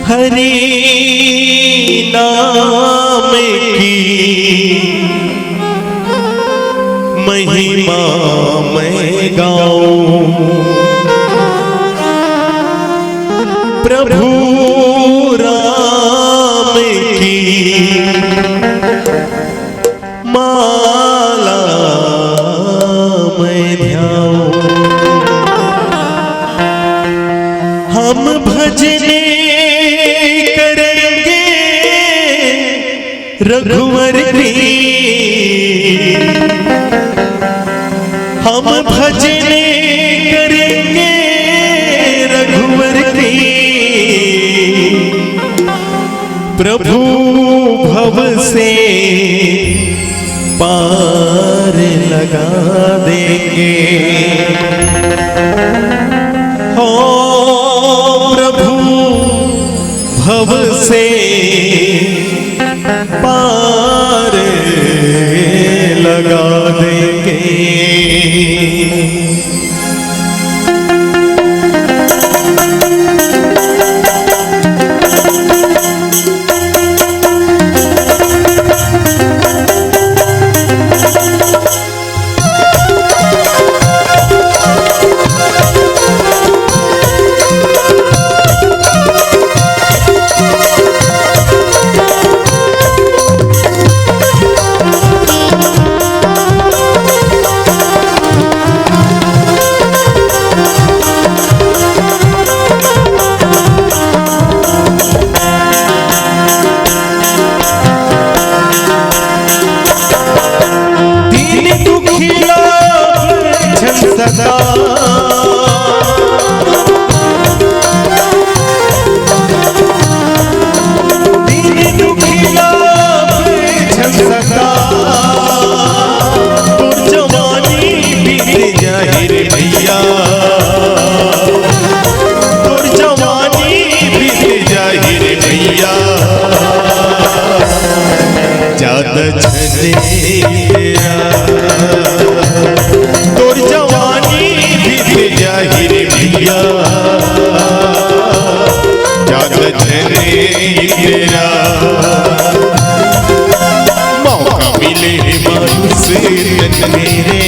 हरि नाम की महिमा मैं गाऊं, प्रभु राम की माला मैं ध्याऊं। हम भजने करेंगे रघुवर की, हम भजने करेंगे रघुवर की। प्रभु भव से पार लगा देंगे। हो प्रभु भव से पार सदा तोर जवानी बीत जाही रे भैया, तोर जवानी बीत जाही रे भैया। ज्यादा झने तेरा, तोर जवानी बीत जाही रे भैया। ज्यादा झने तेरा, मौका मिले हे मानुष तन में रे,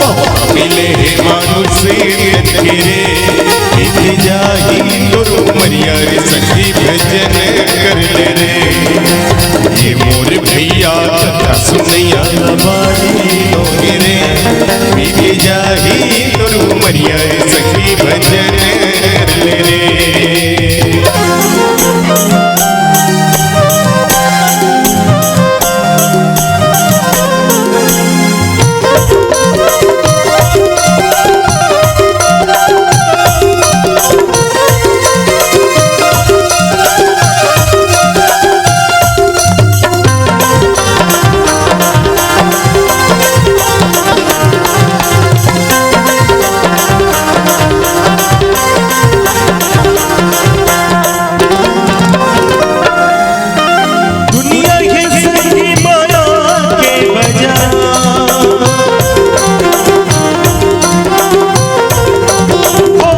मौका मिले हे मानुष तन में रे। बीत जाही तोर उमरिया रे सखी, भजन कर ले रे। ये मोर भैया कथा सुनैया लबारी नोहे रे। बीत जाही तोर उमरिया रे सखी, भजन कर ले रे। दुनिया के संगी माया के बजा, ओ,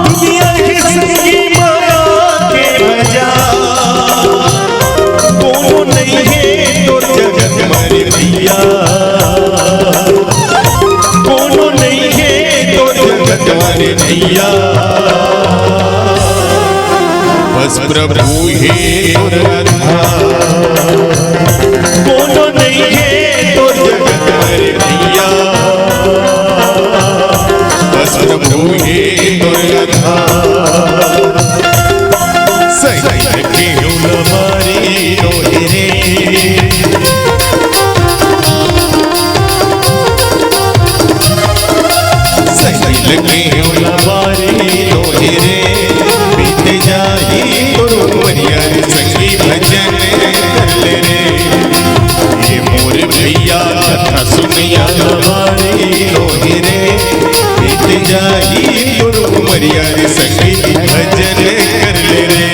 दुनिया के संगी माया के बजा, कोनो नहीं है तोर जगत म रे भैया, कोनो नहीं है तोर जगत म रे भैया। बस प्रभु हे तोर आधार, कोनो नहीं है तोर जगत म रे भैया। बस प्रभु हे तोर आधार, सही के उलबारी नोहे रे। सही के उलबारी नोहे रे। बीत जाही तोर उमरिया रे सखी, भजन कर ले रे। ये मोर भैया कथा सुनैया लबारी नोहे रे। बीत जाही तोर उमरिया रे सखी, भजन कर ले रे।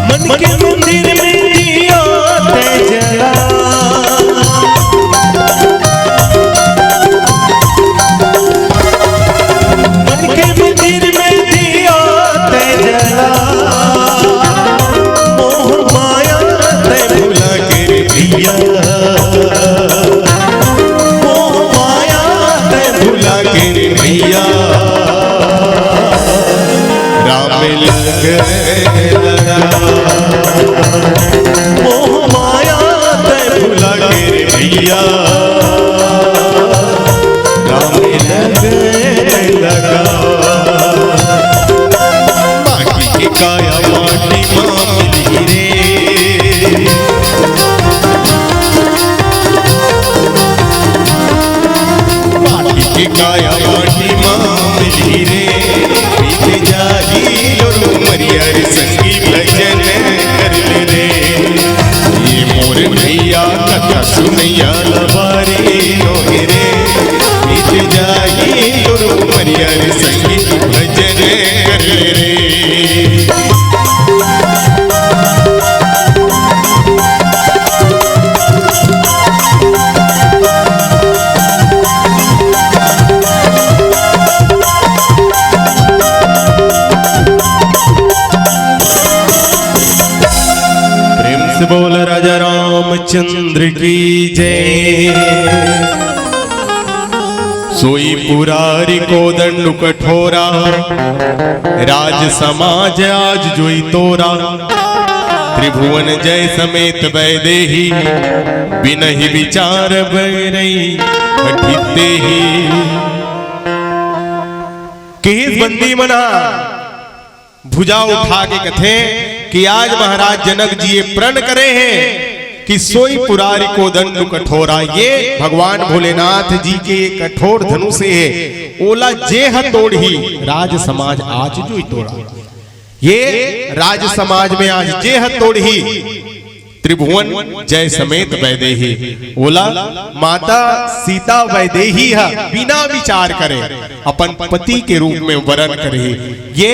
मन के मंदिर में दिया तैं जला, मन के मंदिर में दिया तैं जला, मोह माया तैं भुला के रे भैया, मोह माया तैं भुला के रे भैया। राम लग लगा, मोह माया तैं भुला के रे भैया। राम लग लगा, माटी के काया माटी मा मिलही रे। माटी के काया माटी मा मिलही रे, बीत जाही तोर उमरिया रे संगी भजन कर ले रे। ये मोर भैया कथा सुनैया लबारी नोहे रे, बीत जाही तोर उमरिया रे संगी भजन कर ले रे। प्रेम से बोल राजा रामचंद्र की जय। सोई पुरारी कोदंड कठोरा, राज समाज आज जोई तोरा। त्रिभुवन जय समेत वैदेही, बिनहि विचार बैरई हठित देही। किहिस बंदी मन ह भुजा उठा के कथे कि आज महाराज जनक जी ये प्रण करे हे कि सोई पुरारी कोदंड कठोरा, ये भगवान भोलेनाथ जी के ये कठोर धनुष हे, ओला जे ह तोड़ही राज समाज आज जोई तोड़ा। ये राज समाज में आज जे ह तोड़ही त्रिभुवन जय समेत वैदेही, ओला माता सीता वैदेही ह बिना विचार करे अपन पति के रूप में वरण करही। ये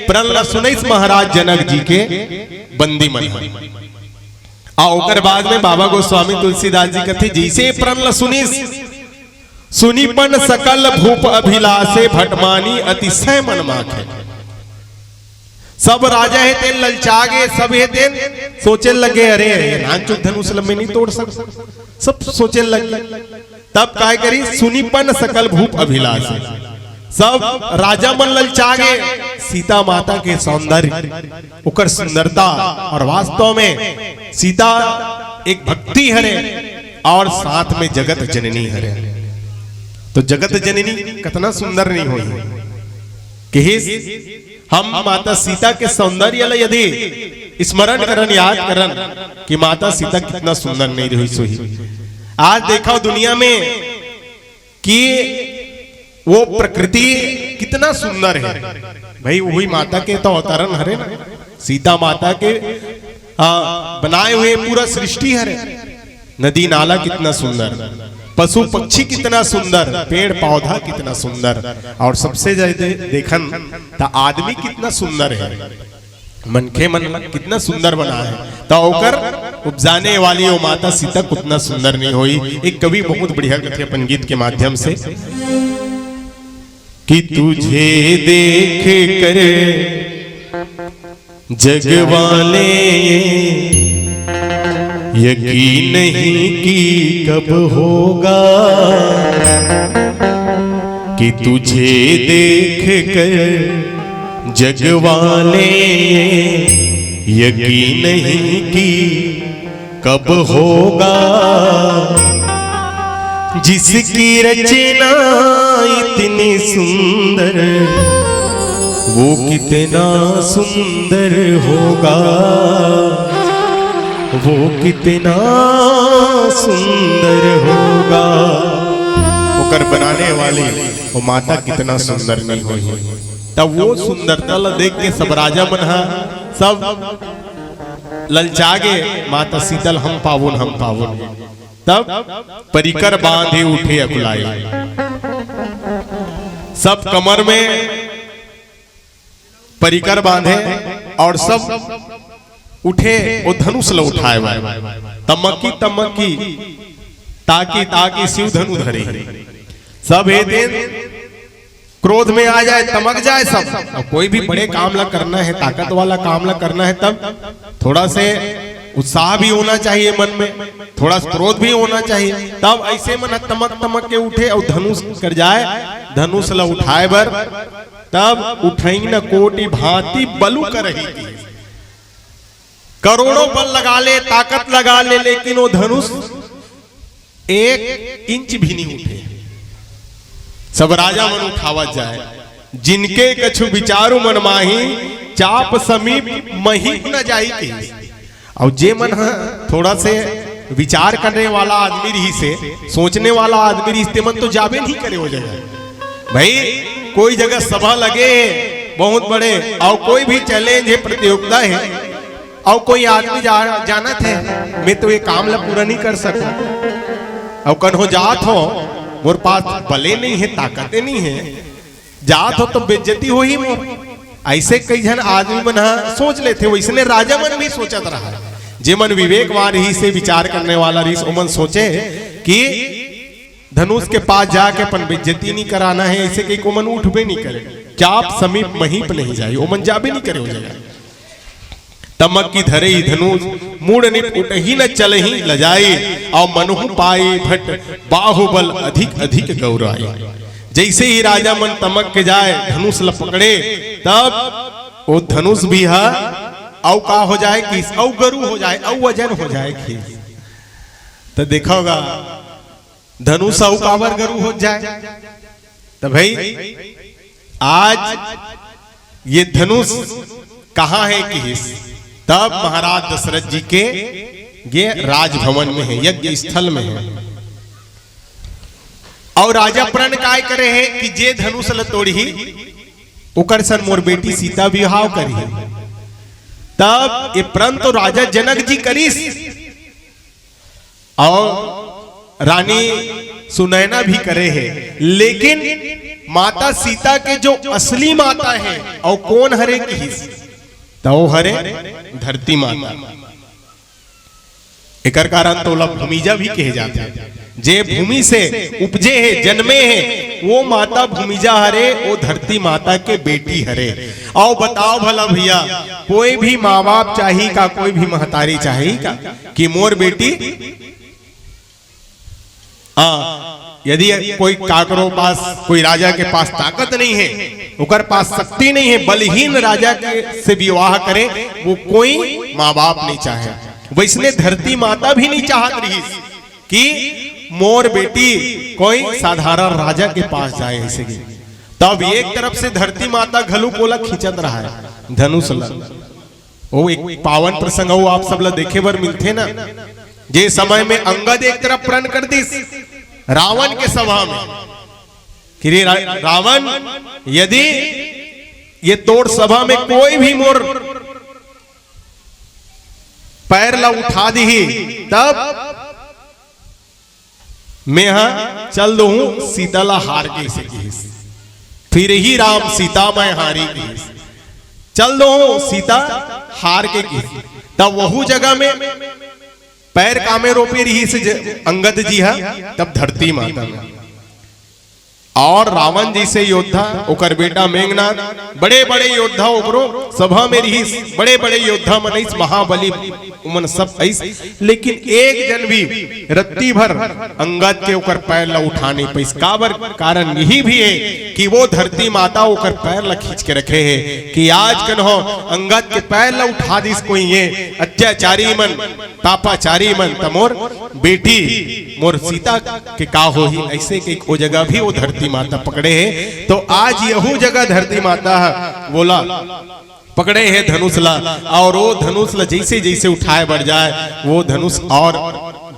प्रण ल सुनइस महाराज जनक जी के बंदी मन ह। आ ओकर बाद में बाबा गोस्वामी तुलसीदास जी कथे, जैसे प्रण ल सुनिस, सुनिपन सकल भूप अभिलाषे, भटमानी अतिशय मन माखे। सब राजा हे तेन ललचा गे, सब हे तेन सोचे लगे, अरे ये नानचुक धनुष ल मैं नहीं तोड़ सक, सब सोचे लगे। तब काय करी, सुनिपन सकल भूप अभिलाषे, सब राजा मन ललचा गे सीता माता के सौंदर्य, ओकर सुंदरता। और वास्तव में सीता एक भक्ति हरे और साथ में जगत जननी हरे। तो जगत जननी कतना सुंदर नहीं होही। किहिस, हम माता सीता के सौंदर्य ल यदि स्मरण करन, याद करन कि माता सीता कितना सुंदर नहीं रही सोही। आज देखा दुनिया में कि वो प्रकृति कितना सुंदर है भाई, वही माता के तो अवतरण हरे ना, सीता माता के आ, बनाए हुए पूरा सृष्टि हरे। नदी नाला कितना सुंदर, पशु पक्षी कितना सुंदर, पेड़ पौधा कितना सुंदर, और सबसे ज्यादा देखन त आदमी कितना सुंदर है। मनखे मन ला कितना सुंदर बना है, तो ओकर उपजाने वाली वो माता सीता कितना सुंदर नहीं होई। एक कवि बहुत बढ़िया कथे अपन गीत के माध्यम से कि तुझे देख कर जग वाले यकीन नहीं कि कब होगा, कि तुझे देख कर जग वाले यकीन नहीं कि कब होगा, जिसकी रचना इतनी सुंदर, वो कितना सुंदर होगा, वो कितना सुंदर होगा। ओकर बनाने वाली वो माता कितना सुंदर नहीं होही। तब वो सुंदरता ला देख के सब राजा मन हा, सब ललचा गे, माता सीता ल हम पावुन, हम पावुन। तब परिकर बांधे उठे अकुलाए, सब कमर में परिकर बांधे और सब उठे, वो धनुष ल उठाए बर तमकी तमकी, ताकी ताकी शिव धनु धरे। सब हे दिन क्रोध में आ जाए, तमक जाए सब। अब कोई भी बड़े काम ला करना है, ताकत वाला काम ला करना है, तब थोड़ा से उत्साह भी होना चाहिए मन में, थोड़ा क्रोध भी होना चाहिए। तब ऐसे मन तमक तमक के उठे और धनुष कर जाए, धनुष ला उठाए बर तब उठई न कोटि भांति बलु करही। करोड़ों बल लगा ले, ताकत लगा ले, लेकिन वो धनुष एक इंच भी नहीं उठे। सब राजा मन उठावत जाए, जिनके कछु विचारु मन माही, चाप समीप महीप न जाई कही। और जे मन ह थोड़ा से विचार करने वाला आदमी रहिसे, सोचने वाला आदमी रहिसे, ते मन तो जाबे नहीं करे वो जगह। भाई, कोई जगह सभा लगे बहुत बड़े और कोई भी चैलेंज है, प्रतियोगिता है, और कोई आदमी जा, जानत है, मैं तो ये काम ला पूरा नहीं कर सकूं, और कन्हो जात हो, मोर पास बले नहीं है, ताकते नहीं है, जात हो तो बेइज्जती होही मोर। ऐसे कई झन आदमी मन ह सोच लेथे, वैसने राजा मन भी सोचत रहा। जे मन विवेकवान रहिसे, विचार करने वाला रहिसे, ओमन सोचे कि धनुष के पास जाके अपन बेइज्जती नहीं कराना है, ऐसे कई को मन उठबे नहीं करे। चाप समीप महीप नहीं जाई, ओमन जाबे नहीं करे वो जगह। तमकी धरई धनुष मूड़ निप उठही न चलही लजाई, और मनहु पाई भट बाहुबल अधिक अधिक गौराई। जैसे ही राजा मन तमक के जाए, धनुष ल पकड़े, तब वो धनुष भी हा अउ का हो जाए कि अउ गरु हो जाए, अउ वजन हो जाए कि। तो देखोगा, धनुष अउ काबर गरु हो जाए। तो भाई, आज ये धनुष कहाँ है किहिस? तब महाराज दशरथ जी के ये राजभवन में है, यज्ञ स्थल में है। और राजा प्रण काय करे है कि जे धनुष ल तोड़ही, ओकर सन मोर बेटी सीता विवाह करही। तब ये प्रण तो राजा जनक जी करिस, और रानी सुनैना भी करे है, लेकिन माता सीता के जो असली माता है, और कौन हरे किहिस, तो वो हरे धरती माता। एकर कारण तो ओला भूमिजा भी कहे जाथे। जे भूमि से उपजे है, जन्मे है, वो माता भूमिजा हरे, वो धरती माता के बेटी हरे। अउ बताओ भला भैया, कोई भी माँ बाप चाही का, कोई भी महतारी चाही का कि मोर बेटी, हाँ, यदि कोई काकरो पास, कोई राजा के पास ताकत नहीं है, ओकर पास शक्ति नहीं है, बलहीन राजा के से विवाह करे, वो कोई माँ बाप नहीं चाहे। वैसने धरती माता भी नहीं चाहत रहिस कि मोर बेटी कोई साधारण राजा के पास जाए ऐसे की। तब एक तरफ से धरती माता घलुक ओला खींचत रहा है, धनुष ला। वो एक पावन प्रसंग, वो आप सब ला देखे बर मिलथे ना, जे समय में अंगद एक तरफ प्रण कर दिस रावण के सभा में कि रे रा-, रावण, यदि ये तोर सभा में कोई भी मोर पैर ला उठा दिही, तब मैं हा चल दूहूं सीता ला हार के, ऐसे किहिस। फिरही राम सीता मैं हारी किहिस, चल दूहूं सीता हार के किहिस। तब वहू जगह में पैर कामे रोपे रहिस ज-, अंगद जी हा, तब धरती माता में। और रावण जैसे योद्धा, ओकर बेटा मेघनाथ, बड़े बड़े योद्धा ओकरो सभा में रहिस, बड़े बड़े योद्धा मन अइस, महाबली उमन सब अइस, लेकिन एक जन भी रत्ती भर अंगद के ओकर पैर ला उठा नहीं पाइस। काबर? कारण यही भी है कि वो धरती माता ओकर पैर ला खींच के रखे है कि आज कन्हो अंगद के पैर ला उठा दिस कोई ये अत्याचारी मन, पापाचारी मन, त मोर बेटी, मोर सीता के का होही, ऐसे के ओ जगह भी वो धरती माता पकड़े है। तो आज यहू जगह धरती माता ह, वोला पकड़े है धनुष ला, और वो धनुष ला जैसे जैसे उठाए बढ़ जाए, वो धनुष और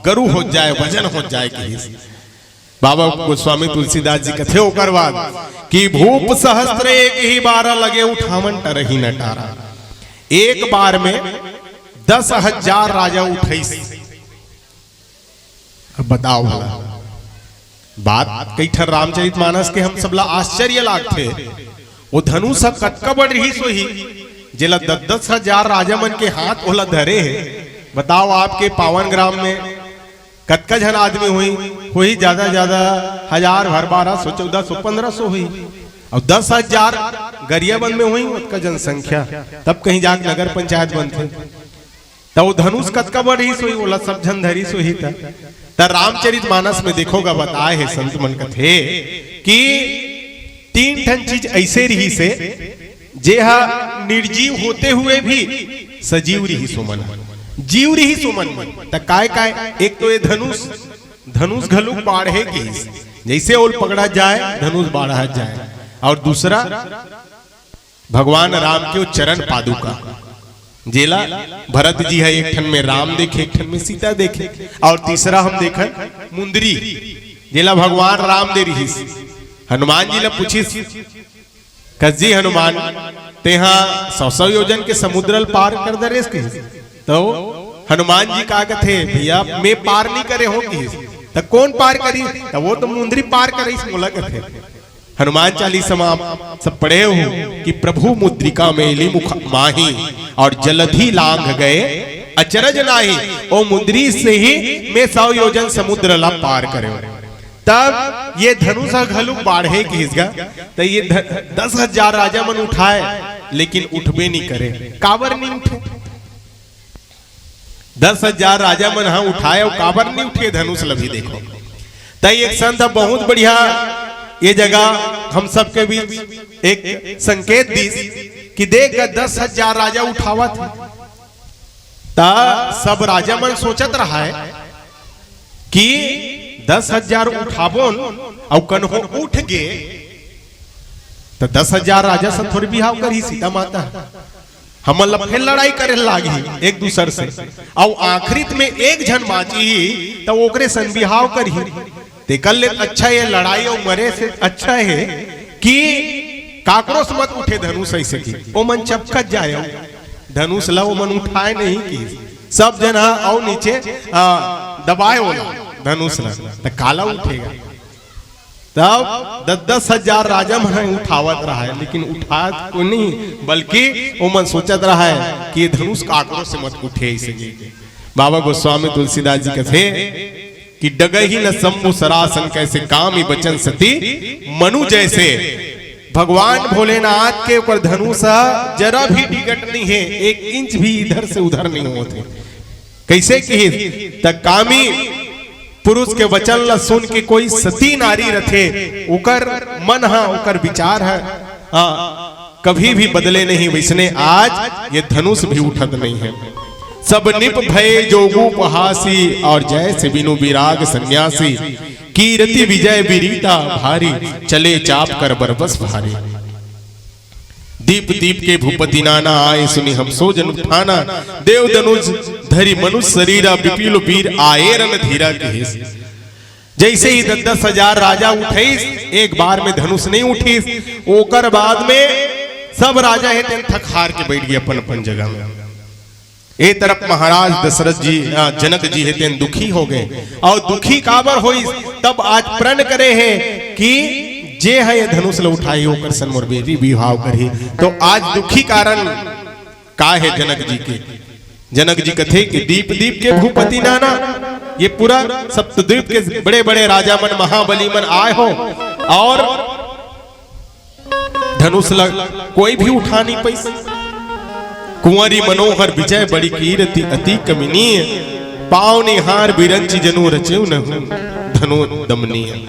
गरु हो जाए, वजन हो जाए किहिस। बाबा गोस्वामी तुलसीदास जी कथे ओकर बाद कि भूप सहस्त्र एक ही बारा लगे उठावन टरही न टारा। एक बार में दस हजार राजा उठइस। अब बताओ भला, बात कई ठन रामचरित मानस के हम सबला आश्चर्य लागथे। वो धनुष ह कतका बड़ रिहिस होही, जेला दस दस हजार राजा मन के हाथ ओला धरे हे। बताओ, आपके पावन ग्राम में कतका झन आदमी होही? होही ज्यादा ज्यादा हजार भर, बारह सौ, चौदह सौ, पन्द्रह सौ होही। अउ दस हजार गरियाबंद में होही, ओतका जनसंख्या, तब कहीं जाके नगर पंचायत बनथे। त वो धनुष कतका बड़ रिहिस होही, ओला सब झन धरिस होही। त, त रामचरित मानस में देखोगा, बताए हे संत मन कथे कि तीन ठन चीज ऐसे रिहिस हे, जे हा निर्जीव होते हुए भी सजीव रिहिस ओमन, जीव रिहिस ओमन। त काय काय? एक तो ये धनुष, धनुष घलुक बाढ़े गिस, जैसे ओल पकड़ा जाए, धनुष बाढ़ा जाए। और दूसरा, भगवान राम के वो चरण पादुका, जेला भरत जी ह एक ठन में राम देखे, एक ठन में सीता देखे, और तीसरा हम देखन मुंदरी, जेला भगवान राम दे रिहिस। हनुमान जी ला पूछिस, "कस जी हनुमान, तेहा सौ सौ योजन के समुद्र ल पार कर डरेस?" किहिस। तो हनुमान जी का कथे, "भैया, मैं पार नहीं करे हों," किहिस। "त कौन पार करी?" "त वो तो मुंदरी पार करिस मोला," कथे। हनुमान चालीसा में आप सब पढ़े हो कि "प्रभु मुद्रिका मेली मुख माही, और जलधि लांघ गए अचरज नाही।" ओ मुंदरी से ही मैं सौ योजन समुद्र ला पार करे। तब ये धनुष ह घलुक बाढ़े किहिस गा। त ये ध-, दस हजार राजा मन उठाए, लेकिन उठबे नहीं करे। काबर नहीं उठे? दस हजार राजा मन ह उठाए, अउ काबर नहीं उठे धनुष ल भी देखो। त एक संत ह बहुत बढ़िया ये जगह हम सबके बीच एक संकेत दिस कि देख, दस हजार राजा उठावत हे, त सब राजा मन सोचत रहय कि दस हजार उठाबोन अउ कन्हो उठ गे, त दस हजार राजा सब थोड़ी बिहाव करही सीता माता। हमन ला फेर लड़ाई करे लागही एक दूसर से, अउ आखिरी में एक झन बाँचही, त ओकरे सन बिहाव करही। तेकर ले अच्छा ये लड़ाई अउ मरे से अच्छा हे कि काकरो से मत उठे धनुष, अइसे कि ओमन चपकत जाय, धनुष ला ओमन उठाय नहीं कि सब झन ह अउ नीचे, आ, दबाय ओला धनुष ला, त काला उठेगा? तब दस दस हजार राजा मन उठावत रहय, लेकिन उठात को नहीं, बल्कि ओमन सोचत रहय कि ये धनुष काकरो से मत उठे, अइसे कि बाबा गोस्वामी तुलसीदास जी कथे कि डगहि न शंभु सरासन कैसे, कामी बचन सती मनु जैसे। भगवान भोलेनाथ के ओकर धनुष ह जरा भी डिगत नहीं हे, एक इंच भी इधर से उधर नहीं होत हे। कइसे किहिस? त कामी पुरुष के वचन ल सुन के कोई सती नारी रथे, ओकर मन ह, ओकर विचार ह, हाँ, कभी भी बदले नहीं, वइसने आज ये धनुष भी उठत नहीं हे। सब नृप भए जोग उपहासी, और जैसे बिनु विराग सन्यासी। कीरति विजय विरीता भारी, चले चाप कर बरबस भारी। दीप दीप के भूपति नाना, आए सुनि हम सो जन ठाना। देव धनुष धरि मनुष सरीरा, विपिल वीर आए रणधीरा किहिस। जइसे ही दस दस हजार राजा उठइस, एक बार में धनुष नहीं उठिस, ओकर बाद में सब राजा हे तेन थक हार के बइठ गे अपन अपन जगह में। ए तरफ महाराज दशरथ जी, आ, जनक जी हे तेन दुखी हो गे, अउ दुखी काबर होइस? तब आज प्रण करे हे कि जे ह ये धनुष ल उठाही, ओकर सन मोर बेटी बिहाव करही। त आज दुखी कारण का हे जनक जी के? जनक जी कथे कि दीप दीप के भूपति नाना, ये पूरा सप्तद्वीप के बड़े बड़े राजा मन, महाबली मन आय हो, अउ धनुष ल कोई भी उठा नहीं पाइस। कुंवरी मनोहर विजय बड़ी कीरति अति कमनीय, पावनिहार बिरंचि जनु रचेउ नहु धनु दमनीय।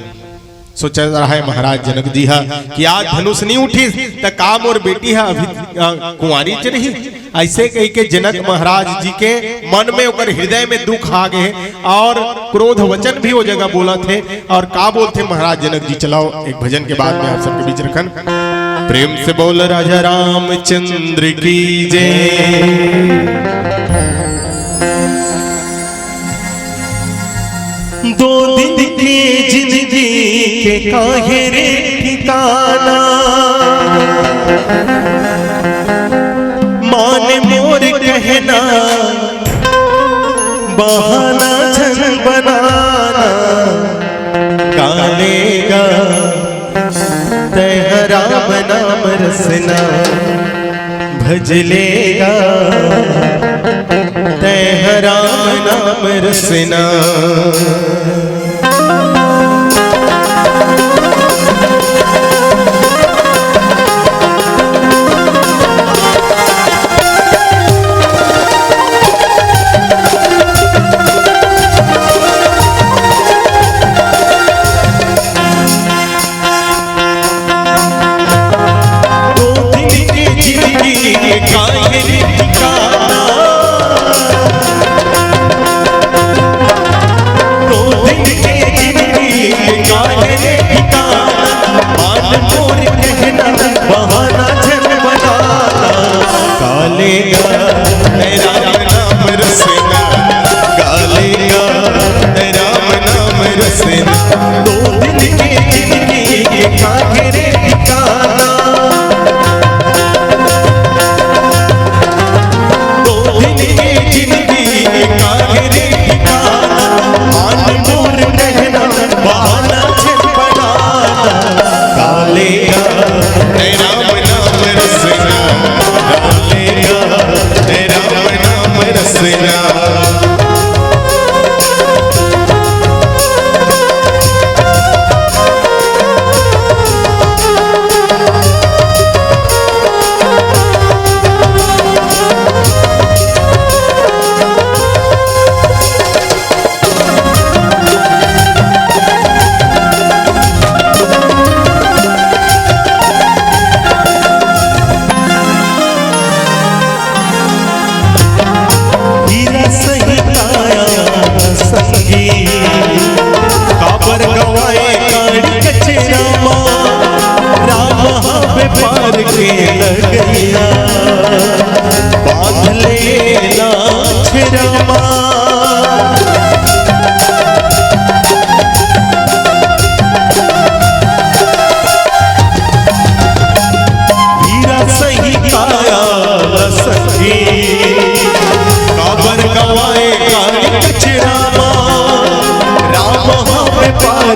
सोचत रहय महाराज जनक जी ह कि आज धनुष नहीं उठिस त का मोर बेटी ह अभी, अ, कुंवारी च रही? अइसे कहिके जनक महाराज जी के मन में, ओकर हृदय में दुख आ गे हे अउ क्रोध वचन भी ओ जगह बोलत हे। अउ का बोलथे महाराज जनक जी, चलव एक भजन के बाद में आप सबके बीच रखन। प्रेम से बोल राजा रामचंद्र की जय। दो दिन के जिंदगी के काहे रे ठिकाना, मान मोर कहना, बहाना झन बनाना, कालेगा तैं ह राम नाम रसना, भज लेगा तैं ह राम नाम रसना।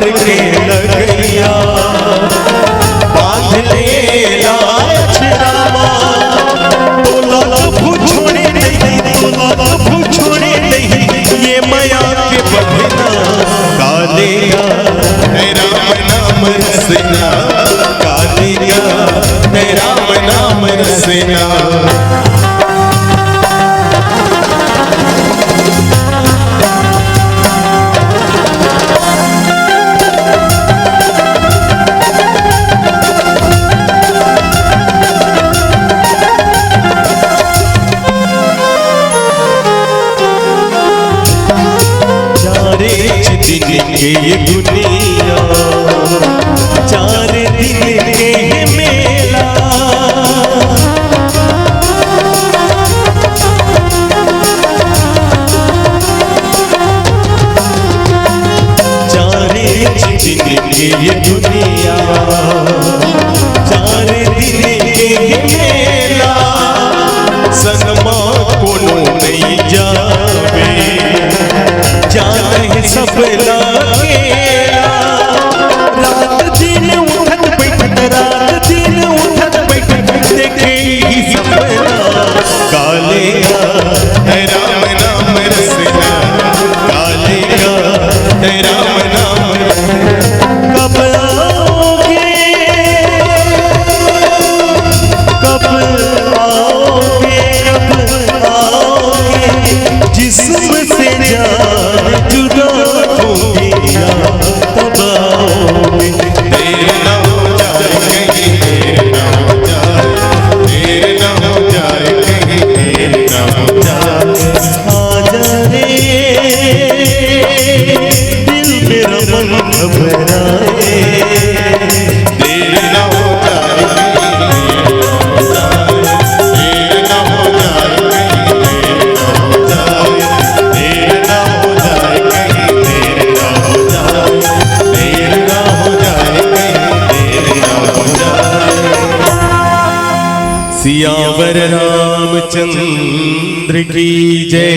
के लगैया, बांध ले लाज रामा, तोला कभू छोड़े नहीं, तोला कभू छोड़े नहीं, ये मया के बंधना कालेगा। हे राम नाम रसना कालेगा, हे राम नाम रसना। चारे दिन के ये दुनिया, चार दिन के ये मेला। चारे दिन के ये दुनिया, चार दिन के ये मेला, संग म कोनो नइ जाबे, जानही सब ला अकेला। रात दिन उठत बैठत, रात दिन उठत बैठत, देखे ही सपना कालेगा। हे राम नाम रसना कालेगा, हे राम नाम रसना। कब आओगे, कब आओगे, कब आओगे, जिस्म से जान जुदा होगी, याद तब आओगे। देर ना हो जाए कहीं, देर ना हो जाए, देर ना हो जाए कहीं, देर ना हो जाए। आ जा रे, दिल मेरा मन घबराए। देर ना हो जाए कहीं, देर ना हो जाए, देर ना हो जाए, देर ना हो जाए, देर ना हो जाए कहीं, देर ना हो जाए, देर ना हो जाए कहीं, देर ना हो जाए। सियावर रामचंद्र की जय।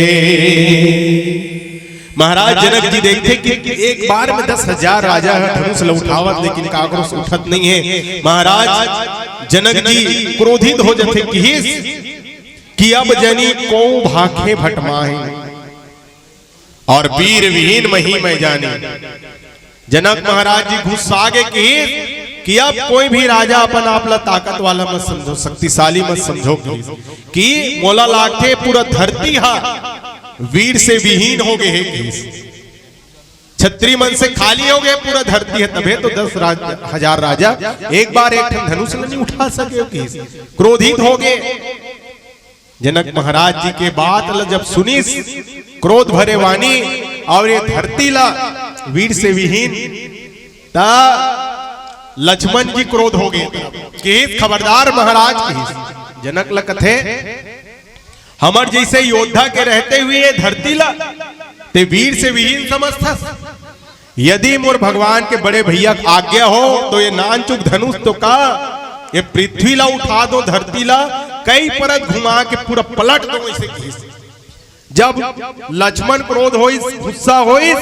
महाराज जनक जी देखथे कि एक बार में दस हजार राजा ह धनुष ल उठावत, लेकिन काकरो से उठत नइ हे। महाराज जनक जी क्रोधित हो जथे, किहिस कि अब जनी कोऊ भाखे भटमाही, अउ वीर विहीन मही मैं जानी। जनक महाराज जी गुस्सा गे, किहिस कि अब कोई भी राजा अपन आप ला ताकत वाला मत समझो, शक्तिशाली मत समझो, किहिस कि मोला लागथे पूरा धरती हा वीर से विहीन हो गे हे, किहिस। छत्री मन से खाली हो गे पूरा धरती ह, तभे तो दस राज-, हजार राजा एक बार एक ठन धनुष ल नइ उठा सके हो, किहिस। क्रोधित हो गे। जनक महाराज जी के बात ल जब सुनिस, क्रोध भरे वाणी, अउ ये धरती ला वीर से विहीन, त लक्ष्मण जी क्रोध हो गे, किहिस खबरदार महाराज, किहिस। जनक ल कथे, हमर जइसे योद्धा के रहते हुए ये धरती ला ते वीर से विहीन समझथस? यदि मोर भगवान के बड़े भैया के आज्ञा हो, तो ये नानचुक धनुष तो का, ये पृथ्वी ला उठा दो, धरती ला कई परत घुमा के पूरा पलट दो, अइसे किहिस। जब लक्ष्मण क्रोध होइस, गुस्सा होइस,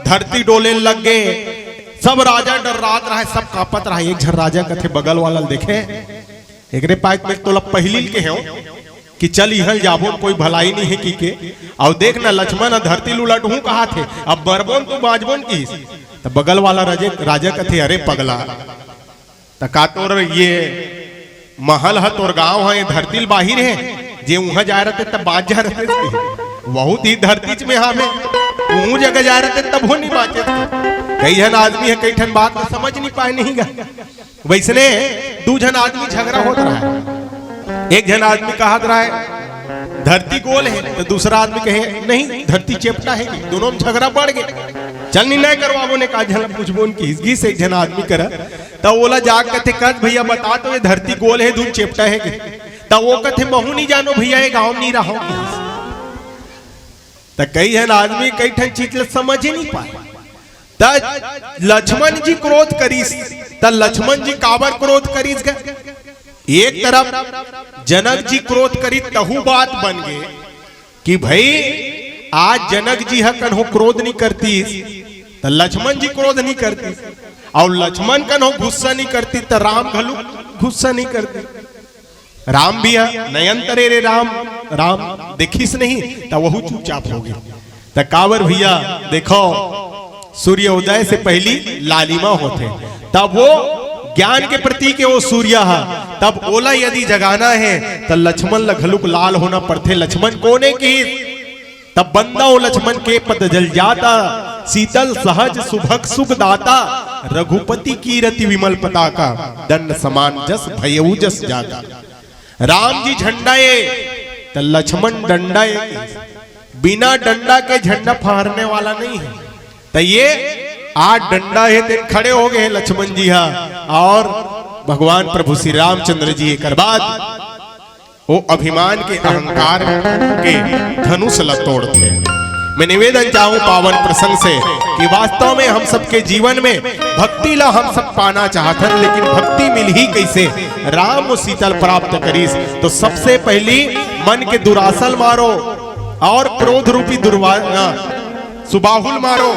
धरती डोले लग गे। सब राजा डर्रात रहय, सब कांपत रहय। एक झन राजा कथे बगल वाला ल देखे, एकरे पाय में तोला पहिली ल कहे हों कि चल इहां ल जाबो, कोई भलाई नइ हे कहिके। अउ देख ना, लक्ष्मण ह धरती ल उलटहूं कहत हे, अब मरबो न त बांचबो न किहिस। त बगल वाला राजे, राजा कथे, अरे पगला, त का तोर ये महल ह, तोर गांव ह, ये धरती ल बाहिर हे? जे उहां जाय रहते त बांच जाय रहते, वहू तो धरतीच में हावे, उहू जगह जाय रहते तभो नइ बांचे। कई झन आदमी ह, कई ठन बात ल समझ नइ पाय, नहीं गा। वइसने दू झन आदमी झगरा होत रहय। एक झन आदमी कहत रहय, "धरती गोल हे," त दूसरा आदमी कहे, "नहीं, धरती चेपटा हे।" दूनों म झगरा बढ़ गे। "चल निर्णय करवाबो न, एकाध झन ल पूछबो न," किहिस। गिस एक झन आदमी करा, त ओला जाके कथे, "कस भइया बता तो, ये धरती गोल हे धुन चेपटा हे?" त ओ कथे, "महूं नइ जानों भइया, ये गांव म नइ रहंव," किहिस। त कई झन आदमी कई ठन चीज ल समझ ही नइ पाय। त लक्ष्मण जी क्रोध करिस, त लक्ष्मण जी काबर क्रोध करिस गा? एक तरफ जनक जी क्रोध करिस, तहू बात बन गे कि भई आज जनक जी ह कन्हो क्रोध नइ करतिस, त लक्ष्मण जी क्रोध नहीं करती, अउ लक्ष्मण कन्हो गुस्सा नहीं करती, त राम घलो गुस्सा नहीं करती। राम भी ह, नयन तरे रे राम, राम देखिस नहीं, त वहू चुपचाप हो गे। त काबर भैया, देखो, सूर्योदय से पहिली लालिमा होथे, तब वो ज्ञान के प्रतीक हे वो सूर्य ह, तब ओला यदि जगाना हे, त लक्ष्मण ल घलुक लाल होना पड़थे। लक्ष्मण कोने की तब बंदा ओ लक्ष्मण के पद जल जाता, शीतल सहज सुभग सुख दाता, रघुपति कीरति विमल पताका, दंड समान जस भयउ जस जाका। राम जी झंडा ए, त लक्ष्मण डंडा ए, बिना डंडा के झंडा फहरने वाला नहीं हे। त ये आज डंडा हे, तेन खड़े हो गे हे लक्ष्मण जी हा, अउ भगवान प्रभु श्री रामचंद्र जी एकर बाद ओ अभिमान के, अहंकार के धनुष ल तोड़थे। मैं निवेदन चाहूं पावन प्रसंग से कि वास्तव में हम सबके जीवन में भक्ति ला हम सब पाना चाहत हन, लेकिन भक्ति मिलही कइसे? राम वो सीता ल प्राप्त करिस, तो सबसे पहिली मन के दुरासा ल मारो अउ क्रोध रूपी दुर्वा-, अ, सुबाहु ल मारो,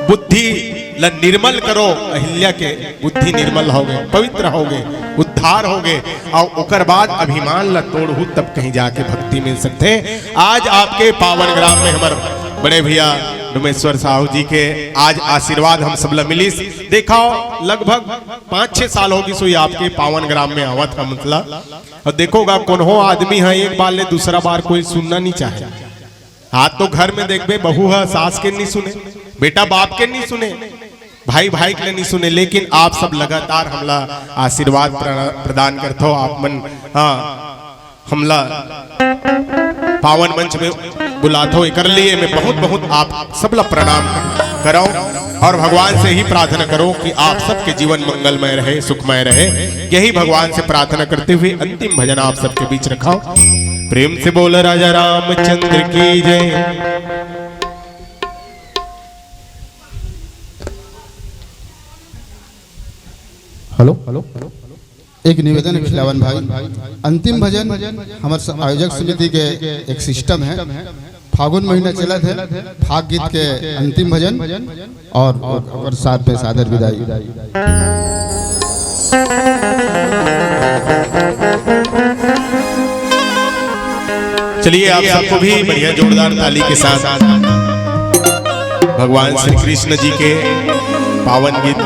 बुद्धि ल निर्मल करो। अहिल्या के बुद्धि निर्मल हो गे, पवित्र हो गे, उद्धार हो गे, अउ ओकर बाद अभिमान ल तोड़हू, तब कहीं जाके भक्ति मिल सकथे। आज आपके पावन ग्राम में हमर बड़े भैया डोमेश्वर साहू जी के आज आशीर्वाद हम सब ल मिलिस। देखो, लगभग पाँच छह साल हो गिस होही आपके पावन ग्राम में आवत हमन ल। अउ देखो गा, कोनो आदमी ह एक बार ले दूसरा बार कोई सुनना नहीं चाहे। आज तो घर में देखबे, बहू ह सास के नहीं सुने, बेटा बाप के नहीं सुने, भाई भाई के नहीं सुने, लेकिन आप सब लगातार हमला आशीर्वाद प्र-, प्रदान करथो आप मन। हाँ, हमला पावन मंच में बुलाथो, एकर लिए मैं बहुत बहुत आप सब ला प्रणाम करौं अउ भगवान से ही प्रार्थना करौं कि आप सबके जीवन मंगलमय रहे, सुखमय रहे। यही भगवान से प्रार्थना करते हुए अंतिम भजन आप सबके बीच रखौं। प्रेम से बोल राजा रामचंद्र की जय। हेलो, हेलो, एक निवेदन हे खिलावन भाई, अंतिम भजन हमर स-, आयोजक समिति के एक सिस्टम हे, फागुन महीना चलत हे, फाग गीत के अंतिम भजन अउ ओ-, ओकर साथ में सादर विदाई। चलिए, आप सबको भी बढ़िया जोरदार ताली के साथ भगवान श्री कृष्ण जी के पावन गीत,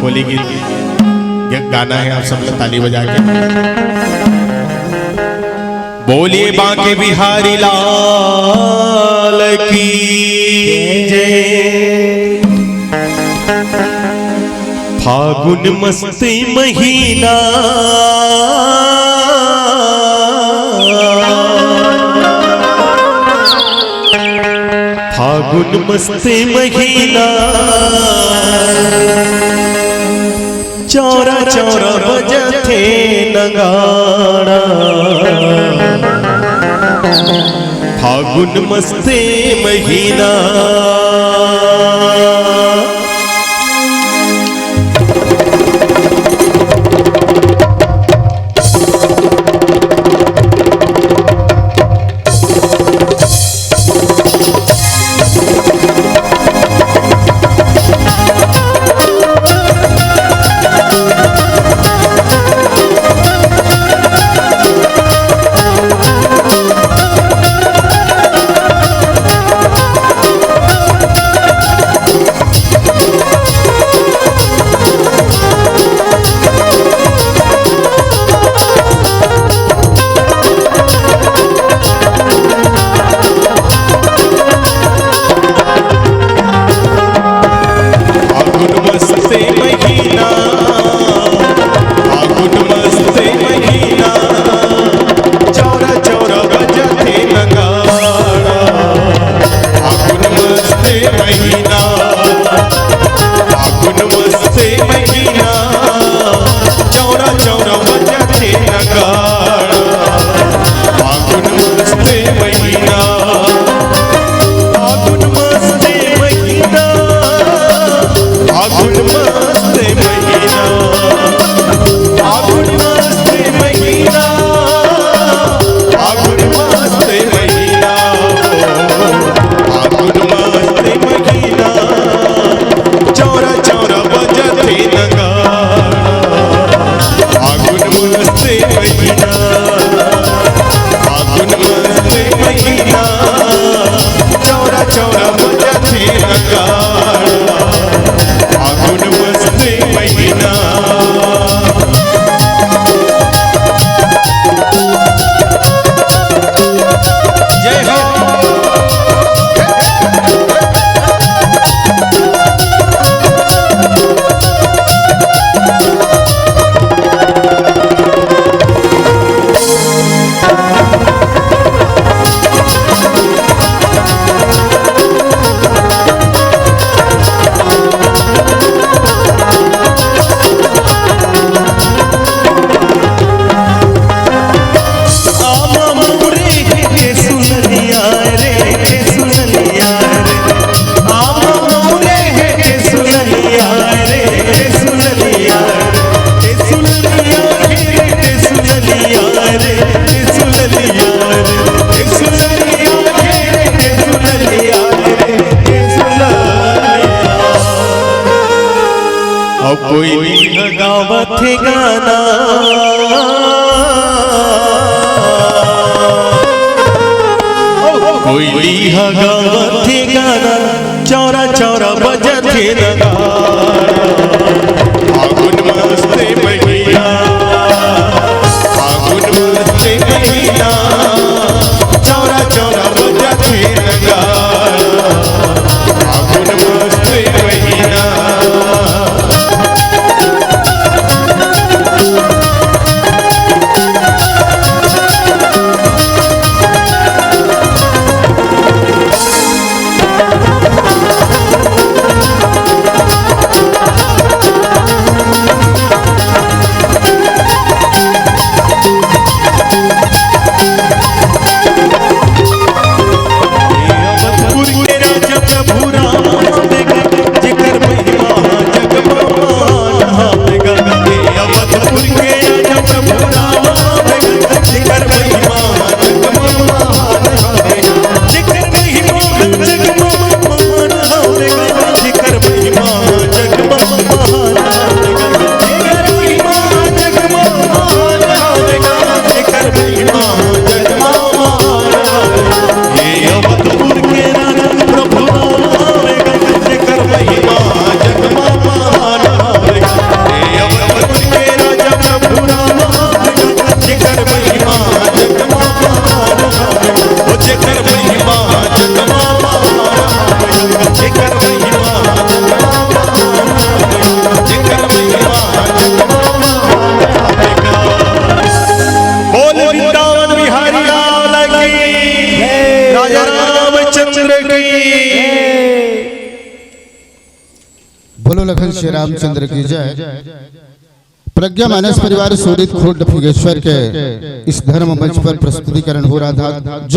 होली गीत, ये गाना है, आप सब लोग ताली बजा के बोलिए बांके बिहारी लाल की जय। फागुन मस्त महीना, फागुन मस्त महीना, चौरा चौरा बजथे नगाड़ा। फागुन मस्त महीना। फागुन मस्त महीना, फागुन मस्त महीना, चौरा चौरा बजथे नगाड़ा। फागुन मस्त महीना, फागुन मस्त महीना, चौरा चौरा बजथे नगाड़ा। फागुन मस्त महीना, फागुन मस्त महीना, फागुन मस्त महीना, फागुन मस्त महीना, फागुन मस्त महीना, फागुन मस्त महीना। कोई ह गावत हे गाना, कोई ह गावत हे गाना, चौरा चौरा बजत हे नगाड़ा। फागुन मस्त महीना, फागुन मस्त महीना, चौरा चौरा बजत हे नगाड़ा। फागुन मस्त महीना। बोल वृंदावन बिहारी लाल की, राजा रामचंद्र की। बोलो लखन श्री रामचंद्र की जय। प्रज्ञा मानस परिवार सूरित खुर्द फुगेश्वर के इस धर्म मंच पर प्रस्तुतिकरण हो रहा था।